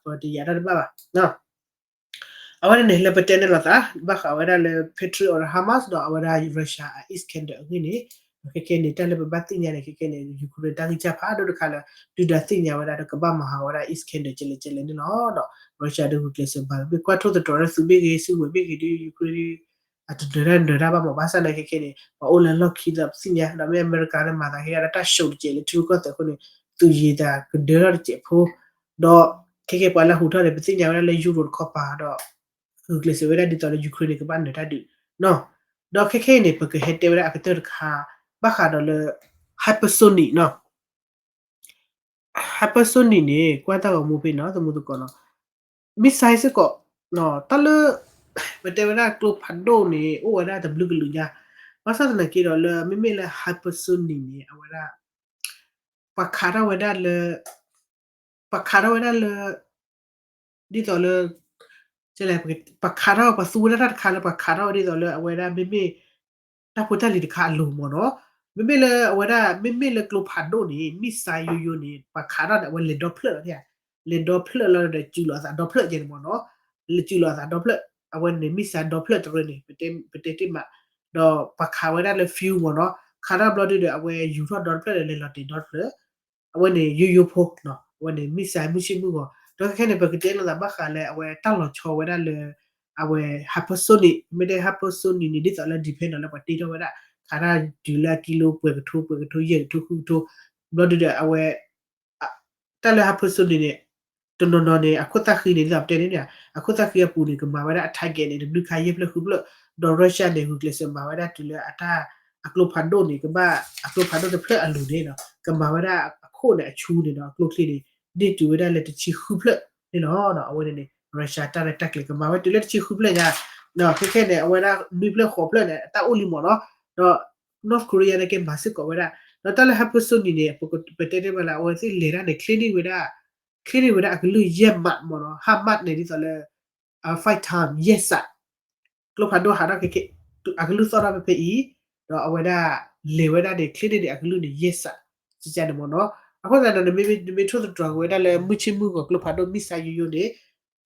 ပတယၤတၢ်တဘၣ်ဘၣ်. အဝဲန့ၣ်န့ၣ် လၢပတဲန့ၣ်လီၤသး ဘၣ်ဃးဝဲဒၣ်လၢ Patriot ဒီး Hamas ဒီးအဝဲဒၣ် Russia အ Iskander အဂ့ၢ်န့ၣ် ခဲကဲန့ၣ် တၢ်လၢပဘၣ်သ့ၣ်ညါန့ၣ် ခဲကဲန့ၣ် Ukraine တၢ်ဂံၢ်စၢ်ဖးဒိၣ်တခါလၢ ဒုးဒၣ်သ့ၣ်ညါဝဲဒၣ်ဒီး ကဘၣ်မၤဟးဂီၤဝဲဒၣ် Iskander ကဲလဲၣ်ကဲလဲၣ်န့ၣ်လီၤ. ဒီး Russia ဒုးဂုာ်ကျဲးစၢးဘၣ် မ့ၢ်ကွၢ်ထိၣ်သတြီၤလၢသုးမ့ၢ်ဂ့ၤ စုကဝဲၤမ့ၢ်ဂ့ၤဒုး Ukraine အတနၢၤတၢ်နၢၤတၢ်ဘၣ်မး ဘၣ်ဆၣ်သနာ်က့ခဲကဲန့ၣ် ပှၤအိၣ်လၢလီၢ်ခံသးပသ့ၣ်ညါ ဒီးမ့ၢ်အမဲရကၤလၢမၤသးကဲဒၣ်တၢ် show တကဲးလၢထံရူၢ်ကီၢ်သဲးအဃိန့ၣ် သုးယံၤသးကဒၢထီၣ်တစဲးဖိ ဒီးခဲကဲပှၤလၢဟူးထီၣ်န့ၣ် ပသ့ၣ်ညါဝဲဒၣ်လၢ Europe တခီပၤဒီး ဂုာ်ကျဲးစၢးဝဲဒၣ်ဒ်သိးလၢ Ukraine န့ၣ် ကဘၣ်နၢၤတၢ်ဒုးနီၤ. ဒီးခဲခဲအံၤန့ၣ် ပကဟဲတဲဝဲဒၣ်အကတၢၢ်တခါ ဘၣ်ဃးဒီးလၢ hypersonic နီၤ. Hypersonic န့ၣ် ကွၢ်တၢ်ဂီၤမူဖဲနီၤ သမူသကိးနီၤ missile စ့ၢ်ကီး တၢ်လၢ ပတဲဝဲဒၣ်ကျိဖးဒိၣ်န့ၣ် အိၣ်ဝဲဒၣ်တဘျုးကလုာ်ညါ ဘၣ်ဆၣ်သနာ်က့ဒီးလၢ မ့မ့ၢ်လၢ hypersonic န့ၣ် အဝဲဒၣ် ပှၤခးထီၣ်ဝဲဒၣ်လၢ ပှၤခးထီၣ်ဝဲဒၣ်လၢ ဒ်သိးလၢ ပှၤခးထီၣ် ပှၤသူဝဲဒၣ်တၢ်တခါလၢပှၤခးထီၣ်ဝဲဒ်သိးလၢအဝဲဒၣ်မ့မ့ၢ် တၢ်ဖိတၢ်လံၤတခါအလိၤမ့ၢ်နီၤ. မ့မ့ၢ်လၢအဝဲဒၣ် မ့မ့ၢ်လၢကျိဖးဒိၣ်န့ၣ် missile ယိယိန့ၣ် ပှၤခးထီၣ်န့ၣ် အဝဲလဲၤဒီဖျၢၣ်လီၤန့ၣ်ဧါ, လဲၤဒီဖျၢၣ်လီၤဒီး စူၤလီၤအသးဒီဖျၢၣ်ကဲန့ၣ်မ့ၢ်နီၤ. လဲၤစူၤလီၤအသးဒီဖျၢၣ် အဝဲန့ၣ် missile ဒီဖျၢၣ်တရၢန့ၣ် ပတဲတ့ၢ်မး, ဒီးပှၤခးဝဲဒၣ်လၢ fuel မ့ၢ်နီၤ. ခးထီၣ်ဘျီဒုဒီး အဝဲယူၤထီၣ်ဒီတဖျၢၣ်ဒီး လဲၤလီၤတ့ၢ်ဒီတဖျၢၣ် အဝဲန့ၣ် ယိယိဖိနီၤ, အဝဲန့ၣ် missile မုၢ်ဆ့ၣ်မုၢ်ဂီၤ, ဒီးခဲခဲန့ၣ် ပကတဲလိာ်သးဘၣ်ဃးလၢအဝဲတၢ်လီၤဆီဝဲဒၣ်လၢ အဝဲ hypersonic မ့ၢ်တဲ hypersonic န့ၣ် ဒ်သိးလၢ defense နီၤ လၢပှၤတ့ထီၣ်ဝဲဒၣ် ခးတၢ်တုၤလၢအကံလိပှဲၤကထိ ပှဲၤကထိ ယဲၢ်ကထိ ဃုကထိ, ဘျီဒုဒီးအဝဲ တၢ်လၢ hypersonic န့ၣ် တနီၤနီၤန့ၣ် အခိၣ်သၣ်ဃံန့ၣ် ဒ်သိးပတဲန့ၣ် အခိၣ်သၣ်ဃံအပူၤန့ၣ် ကမၤဝဲဒၣ်အ target န့ၣ် တဘျုးခါယဲၢ်ဖျၢၣ်ဃုဖျၢၣ်, ဒီး Russia န့ၣ် ဂုာ်ကျဲးစၢးမၤဝဲဒၣ်တုၤလၢအတၢ် အကျိဖးဒိၣ်န့ၣ် ကဘၣ်အကျိဖးဒိၣ်တဖျၢၣ်အလိၤန့ၣ်နီၤ ကမၤဝဲဒၣ်အခိၣ်န့ၣ်အဆူန့ၣ်ဒီး အကျိချ့န့ၣ် န့ၢ်တုၤဝဲဒၣ်လၢတဆံဃုဖျၢၣ်န့ၣ်လီၤ. အဝဲန့ၣ်န့ၣ် Russia တၢ်ရဲၣ်တၢ်ကျဲၤကမၤဝဲတုၤလၢတဆံဃုဖျၢၣ်ညါ, ဒီးခဲခဲန့ၣ် အဝဲဒၣ်နွံဖျၢၣ်ဃိးဖျၢၣ်န့ၣ် အတၢ်အိၣ်လံမ့ၢ်နီၤ, ဒီး North Korea န့ၣ်က့မၤစ့ၢ်ကီးဝဲဒၣ်, ဒီးတၢ်လၢ hypersonic န့ၣ် ပတဲတဲမးလၢ အဝဲသ့ၣ်လဲၤတၢ်န့ၣ် ချ့န့ၢ်ဝဲဒၣ် ချ့န့ၢ်ဝဲဒၣ်အကလုၢ်ယဲၢ်မးမ့ၢ်နီၤ, ဟါမးန့ၣ် ဒ်သိးလၢ five ton ယဲၢ်စး ကျိဖးဒိၣ်ဟးထီၣ်ခဲခဲ အကလုၢ်သီၣ်ထီၣ်ဖဲဖဲအံၤ, ဒီးအဝဲဒၣ်လဲၤဝဲဒၣ်န့ၣ် ချ့န့ၢ်န့ၣ် အကလုၢ်န့ၣ် ယဲၢ်စး ကကန့ၣ်မ့ၢ်နီၤ. အဃိသတးဒီး နမ့ၢ်ထိၣ်သတြီၤက့ၤဝဲဒၣ်လၢမုၢ်ဆ့ၣ်မုၢ်ဂီၤကျိဖးဒိၣ် missile ယိယိန့ၣ်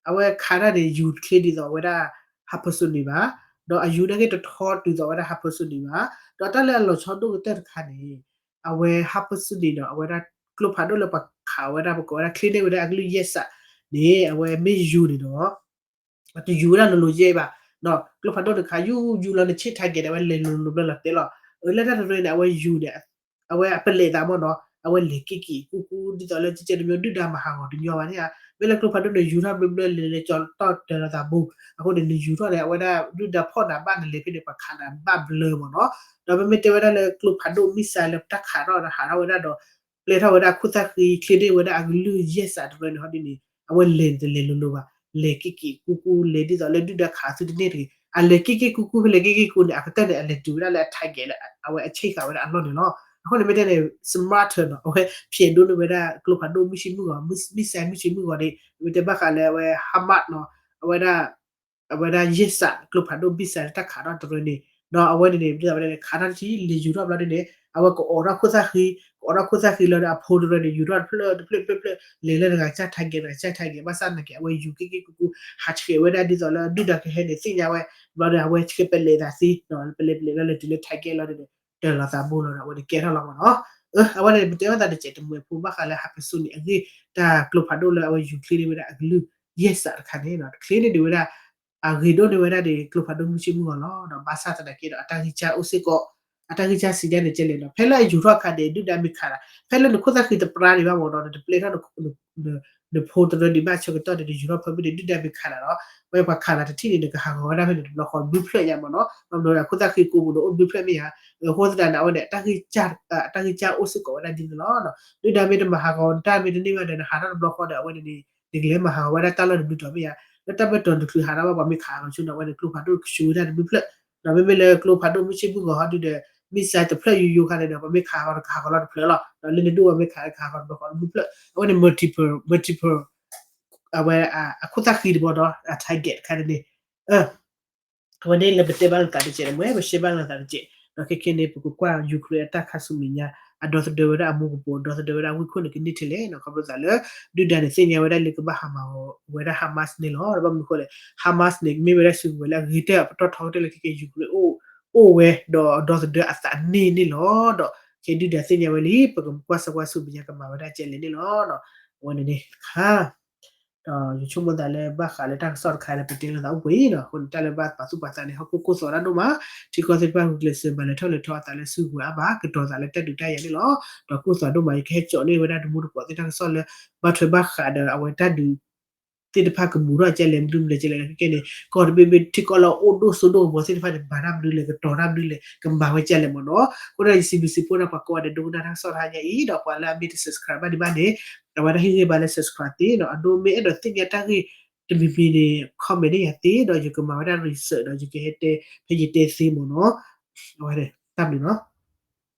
အဝဲခးတၢ်န့ၣ် ယူၤတချ့ဒ်သိးဝဲဒၣ် hypersonic ဘၣ်, ဒီးအယူၤန့ၣ်က့တထီတုၤသိးဝဲဒၣ် hypersonic ဘၣ်, ဒီးတၢ်လၢအလီၤဆီဒိၣ်ကတၢၢ်တခါန့ၣ် အဝဲ hypersonic ဒီး အဝဲဒၣ်ကျိဖးဒိၣ်လၢပှၤခးဝဲဒၣ် ပကိးဝဲဒၣ်ချ့န့ၢ်ဝဲဒၣ်အကလုၢ်ယဲၢ်စးန့ၣ် အဝဲမ့ၢ်ယူၤန့ၣ်ဒီး တယူၤဝဲဒၣ်လိၤလိၤယဲၢ်ဘၣ်, ကျိဖးဒိၣ်န့ၣ်ခးယူၤယူၤလီၤန့ၣ် ဆ့ၣ် target န့ၣ် အဝဲလဲၤလိၤလိၤဘျီလီၤတဲလီၤ, အလၢတၢ်တရၢန့ၣ် အဝဲယူၤန့ၣ် အဝဲအပလဲးသးမ့ၢ်နီၤ, အဝဲလဲၤက့ၤက့ၤကူကူ ဒ်သိးလၢကကဲတမံၤဒုၣ်ဒါမၤဟးဂီၤတညီဘၣ်န့ၣ်ဧါ, မ့ၢ်လၢကျိဖးဒိၣ်န့ၣ် ယူၤထီၣ်ဘျၢဘျၢလဲၤလဲၤကၠီၤတီၢ်တၢၤလီၤသးဘိ, အဃိန့ၣ် နယူၤထီၣ်န့ၣ် အဝဲဒၣ်ဒုၣ်ဒါဖီၣ်နၤဘၣ်နလဲၤဖဲန့ၣ် ပှၤခးနၤဘၣ်ဘျၢမ့ၢ်နီၤ, ဒီးမ့မ့ၢ်တဲဝဲဒၣ်လၢကျိဖးဒိၣ် missile လၢတၢ်ခးထီၣ်ဒီးဟးထီၣ်ဝဲဒၣ်ဒီး ပျဲထီၣ်ဝဲဒၣ်ခိၣ်သၣ်ဃံ ချ့န့ၢ်ဝဲဒၣ်အကလုၢ်ယဲၢ်စးတရၢန့ၣ် ဟီဒ်န့ၣ် အဝဲလဲၤန့ၣ်တလဲၤလိၤလိၤဘၣ်, လဲၤက့ၤက့ၤကူကူ လဲၤဒ်သိးလၢဒုၣ်ဒါခးသုတန့ၢ်တဂ့ၤ, အလဲၤက့ၤက့ၤကူကူ ဖဲလဲၤက့ၤက့ၤကူန့ၣ် အကတၢၢ်န့ၣ် အလဲၤတုၤဝဲဒၣ်လၢအ target လၢအဝဲအဆ့ၣ်ဃာ်ဝဲဒၣ်အလီၢ်န့ၣ်လီၤ. အဃိန့ၣ်မ့ၢ်တဲန့ၣ် smarter နီၤ, အဝဲဖျဲးဒိၣ်န့ၢ်ဝဲဒၣ်ကျိဖးဒိၣ်မုၢ်ဆ့ၣ်မုၢ်ဂီၤ missile မုၢ်ဆ့ၣ်မုၢ်ဂီၤန့ၣ် မ့ၢ်တဲဘၣ်ဃးလၢအဝဲ HIMARS နီၤ, အဝဲဒၣ် အဝဲဒၣ်ယဲၢ်စး ကျိဖးဒိၣ် missile လၢတၢ်ခးထီၣ်တရၢန့ၣ်, ဒီးအဝဲန့ၣ်န့ၣ် ဒ်သိးဝဲဒၣ်န့ၣ် ခးထီၣ်တထံၣ် လဲၤယူၤထီၣ်ဘျီဒ်န့ၣ် အဝဲကအိးထီၣ်ခိၣ်သၣ်ဃံ, ကအိးထီၣ်ခိၣ်သၣ်ဃံလီၤဒီးအဖိတရၢန့ၣ် ယူၤထီၣ်တဖျၢၣ်တဖျၢၣ်တဖျၢၣ် လဲၤလၢတဂၤကစၢ် target တဂၤကစၢ် target ဘၣ်ဆၣ်သနာ်က့ အဝဲယူၤက့ၤက့ၤကူကူ ဟးဆှဲးဝဲဒၣ်ဒ်သိးလၢဒုၣ်ဒါကဟဲန့ၣ် သ့ၣ်ညါဝဲ, ဘျီဒီးအဝဲဆှဲးပလဲးသးသ့, ပလဲးပလဲးလီၤလဲၤတုၤလၢ target လီၤဒ်န့ၣ် တၢၤလီၤသးဘိလီၤဒီး အဝဲန့ၣ်ကဲထီၣ်လီၤမ့ၢ်နီၤ. အဝဲန့ၣ် ပတဲဝဲသးတစဲးတမှဲၤဖိဘၣ်ဃးလၢ hypersonic အဂ့ၢ် တၢ်ကျိဖးဒိၣ်လၢအဝဲယူၤချ့န့ၢ်ဝဲဒၣ်အကလုၢ် ယဲၢ်စးတခါန့ၣ်နီၤ, တချ့န့ၢ်ဒံးဝဲဒၣ် အဂ့ၤဒိၣ်န့ၢ်ဝဲဒၣ်န့ၣ် ကျိဖးဒိၣ်မုၢ်ဆ့ၣ်မုၢ်ဂီၤလီၤ. ဒီးဘၣ်ဆၣ်သနာ်က့ဒီး အတၢ်ဂံၢ်စၢ်အိၣ်စ့ၢ်ကီး, အတၢ်ဂံၢ်စၢ်စံးဒ်န့ၣ်ကဲလဲၣ်နီၤ, ဖဲလၢအယူၤထီၣ်အခါန့ၣ် ဒုၣ်ဒါမ့ၢ်ခးတၢ်, ဖဲလၢနခိၣ်သၣ်ဃံတပြါဒံးဘၣ်မ့ၢ်နီၤ, နတပျဲထီၣ် နဖိတရၢဒံးဘၣ်ဆၢကတီၢ်န့ၣ် နယူၤထီၣ်ဖၢမုၢ်န့ၣ် ဒုၣ်ဒါမ့ၢ်ခးတၢ်ဒီး ဝဲပှၤခးတၢ်တထံၣ်န့ၣ် နကဟးဂီၤဝဲဒၣ်ဖဲန့ၣ်တဘျီဃီ ဘျုးဖျၢၣ်ညါမ့ၢ်နီၤ, ဘၣ်မနုၤဒီး ခိၣ်သၣ်ဃံကိးပူၤန့ၣ်အိၣ်ဘျုးဖျၢၣ်မ့ၢ်ဧါ, အဃိသတးန့ၣ် အဝဲန့ၣ် အတၢ်ဂံၢ်စၢ်အိၣ်စ့ၢ်ကီးဝဲဒၣ်ဒ်န့ၣ်လီၤ. ဒုၣ်ဒါမ့ၢ်တမၤဟးဂီၤတၢ်မ့ၢ်တန့ၢ်ဘၣ်ဒီး နဟးထီၣ်တဘျီဃီဒီး အဝဲန့ၣ်န့ၣ် နကလဲၤမၤဟးဂီၤဝဲဒၣ်တၢ်လီၢ်တဘျုးတီၤမ့ၢ်ဧါ, လၢတၢ်မ့ၢ်တီၤနချုးဟးထီၣ်ဘၣ် ပှၤမ့ၢ်ခးဂီၤဆိဒီး အဝဲန့ၣ်ကျိဖးဒိၣ်ကဆူးဝဲဒၣ်တဘျုးဖျၢၣ်, ဒီးမ့မ့ၢ်လၢကျိဖးဒိၣ်မုၢ်ဆ့ၣ်မုၢ်ဂီၤဟီဒုဒီး missile တဖျၢၣ်ယိယိခါန့ၣ်ဒီး ပှၤမ့ၢ်ခးဂီၤတကဟးဂီၤလီၤတဖျၢၣ်လီၤ, ဒီးလၢနဒိၣ်ဝဲမ့ၢ်ခး ကဟးဂီၤတဘျီဃီတဘျုးဖျၢၣ်, အဝဲန့ၣ် multiple multiple အဝဲ အခိၣ်သၣ်ဃံတဘျီဒီး အ target တခါန့ၣ်န့ၣ် အဝဲန့ၣ်လၢပတဲဘၣ်လိာ်သးတစဲးန့ၣ် ပရှဲဘၣ်လိာ်သးတစဲး, ဒီးခဲခဲန့ၣ် ပကကွၢ် Ukraine အတၢ်ခါဆူမဲာ်ညါ အဒီသဒၢဝဲဒၣ်အမူကပိာ် ဒီသဒၢဝဲဒၣ်ဝ့ၢ်ခိၣ်န့ၣ်ကန့ၢ်ထဲလဲၣ်နီၤ, ခီဖျိသးလၢ ဒုၣ်ဒါန့ၣ်သ့ၣ်ညါဝဲဒၣ်လၢကဘၣ်ဟးမၤဝဲဒၣ် Hamas န့ၣ်လီၤ. ဒီးဘၣ်မနုၤအဃိလဲၣ် Hamas န့ၣ် မ့ၢ်ဝဲဒၣ်စုကဝဲၤလၢအဂ့ၤကတၢၢ် အပတီၢ်ထီကတၢၢ်လၢခဲခဲ Ukraine အိၣ်ဝဲ ဒီးဒီသဒၢအသးန့ၢ်န့ၣ်လီၤ. ဒီးခဲဒုၣ်ဒါသ့ၣ်ညါဝဲလံ ပကကွၢ်စၢကွၢ်ဆူမဲာ်ညါကမၤဝဲဒၣ်ကဲလဲၣ်န့ၣ်လီၤ. အဝဲန့ၣ်န့ၣ်တခါ ဒီးယဆိကမိၣ်သးလၢဘၣ်ဃးလၢတၢ်ကစီၣ်တခါလၢပတဲလိာ်သးအိၣ်ပှဲၤအံၤနီၤ, အဃိန့ၣ် တၢ်လၢဘၣ်ပာ်သူၣ်ပာ်သးန့ၣ် ဟီၣ်ခိၣ်ကိၢ်သီဒၣ်ဒိၣ်မး, ထံကီၢ်သ့ၣ်တဖၣ်ဂုာ်ကျဲးစၢးမၤလဲၤထီၣ်လဲၤထီအသးလၢစုကဝဲၤအါဘၣ်, ကတီၤသးလၢတၢ်ဒုးတၢ်ယၤန့ၣ်လီၤ. ဒီးကိၢ်သီဒိၣ်မး ယကဟဲကၠီးန့ၢ်ဝဲဒၣ်တမူတကိးသ့ၣ်တၢ်ကစီၣ်လၢ ဘၣ်ထွဲဘၣ်ဃးဒီးအဝဲတၢ်ဒုး သ့ၣ်တဖၣ်ကမူထီၣ်ကဲလဲၣ်မနုၤမနုၤကဲလဲၣ်န့ၣ် ခဲခဲန့ၣ် ကီၢ်တဘ့ၣ်ဘ့ၣ်ထံကီၢ်လၢအအိၣ်ဒိၣ်စိဒိၣ်ကမီၤသ့ၣ်တဖၣ်န့ၣ် ဘၣ်တၢ်မနုၤလဲၣ် ကတီၤတၢ်မနုၤလဲၣ် ကမၤဝဲကဲလဲၣ်မ့ၢ်နီၤ. အဃိဒီးယစံးဘျုးစံးဖှိၣ်ဒၣ်ပှၤကိးဂၤဒဲး ဒိကနၣ်တၢ်ကစီၣ်တဟါညါအံၤ ဒီးပှၤလၢအမ့ၢ်တ subscribe ဘၣ်ဒံးဘၣ်န့ၣ် အဝဲဒၣ်ဟ့ၣ်ဂံၢ်ဘါလၢ subscribe သ့နီၤ. အဒိမ့ၢ်အဲၣ်ဒိးသ့ၣ်ညါတၢ်ဂ့ၢ်တမံၤမံၤန့ၣ် comment န့ၢ်ယၤသ့ ဒီးယကမၤဝဲဒၣ် research ဒီးယကဟဲတဲဖဲယတဲသ့မ့ၢ်နီၤ. အဝဲ တၢ်ဘျုးနီၤ.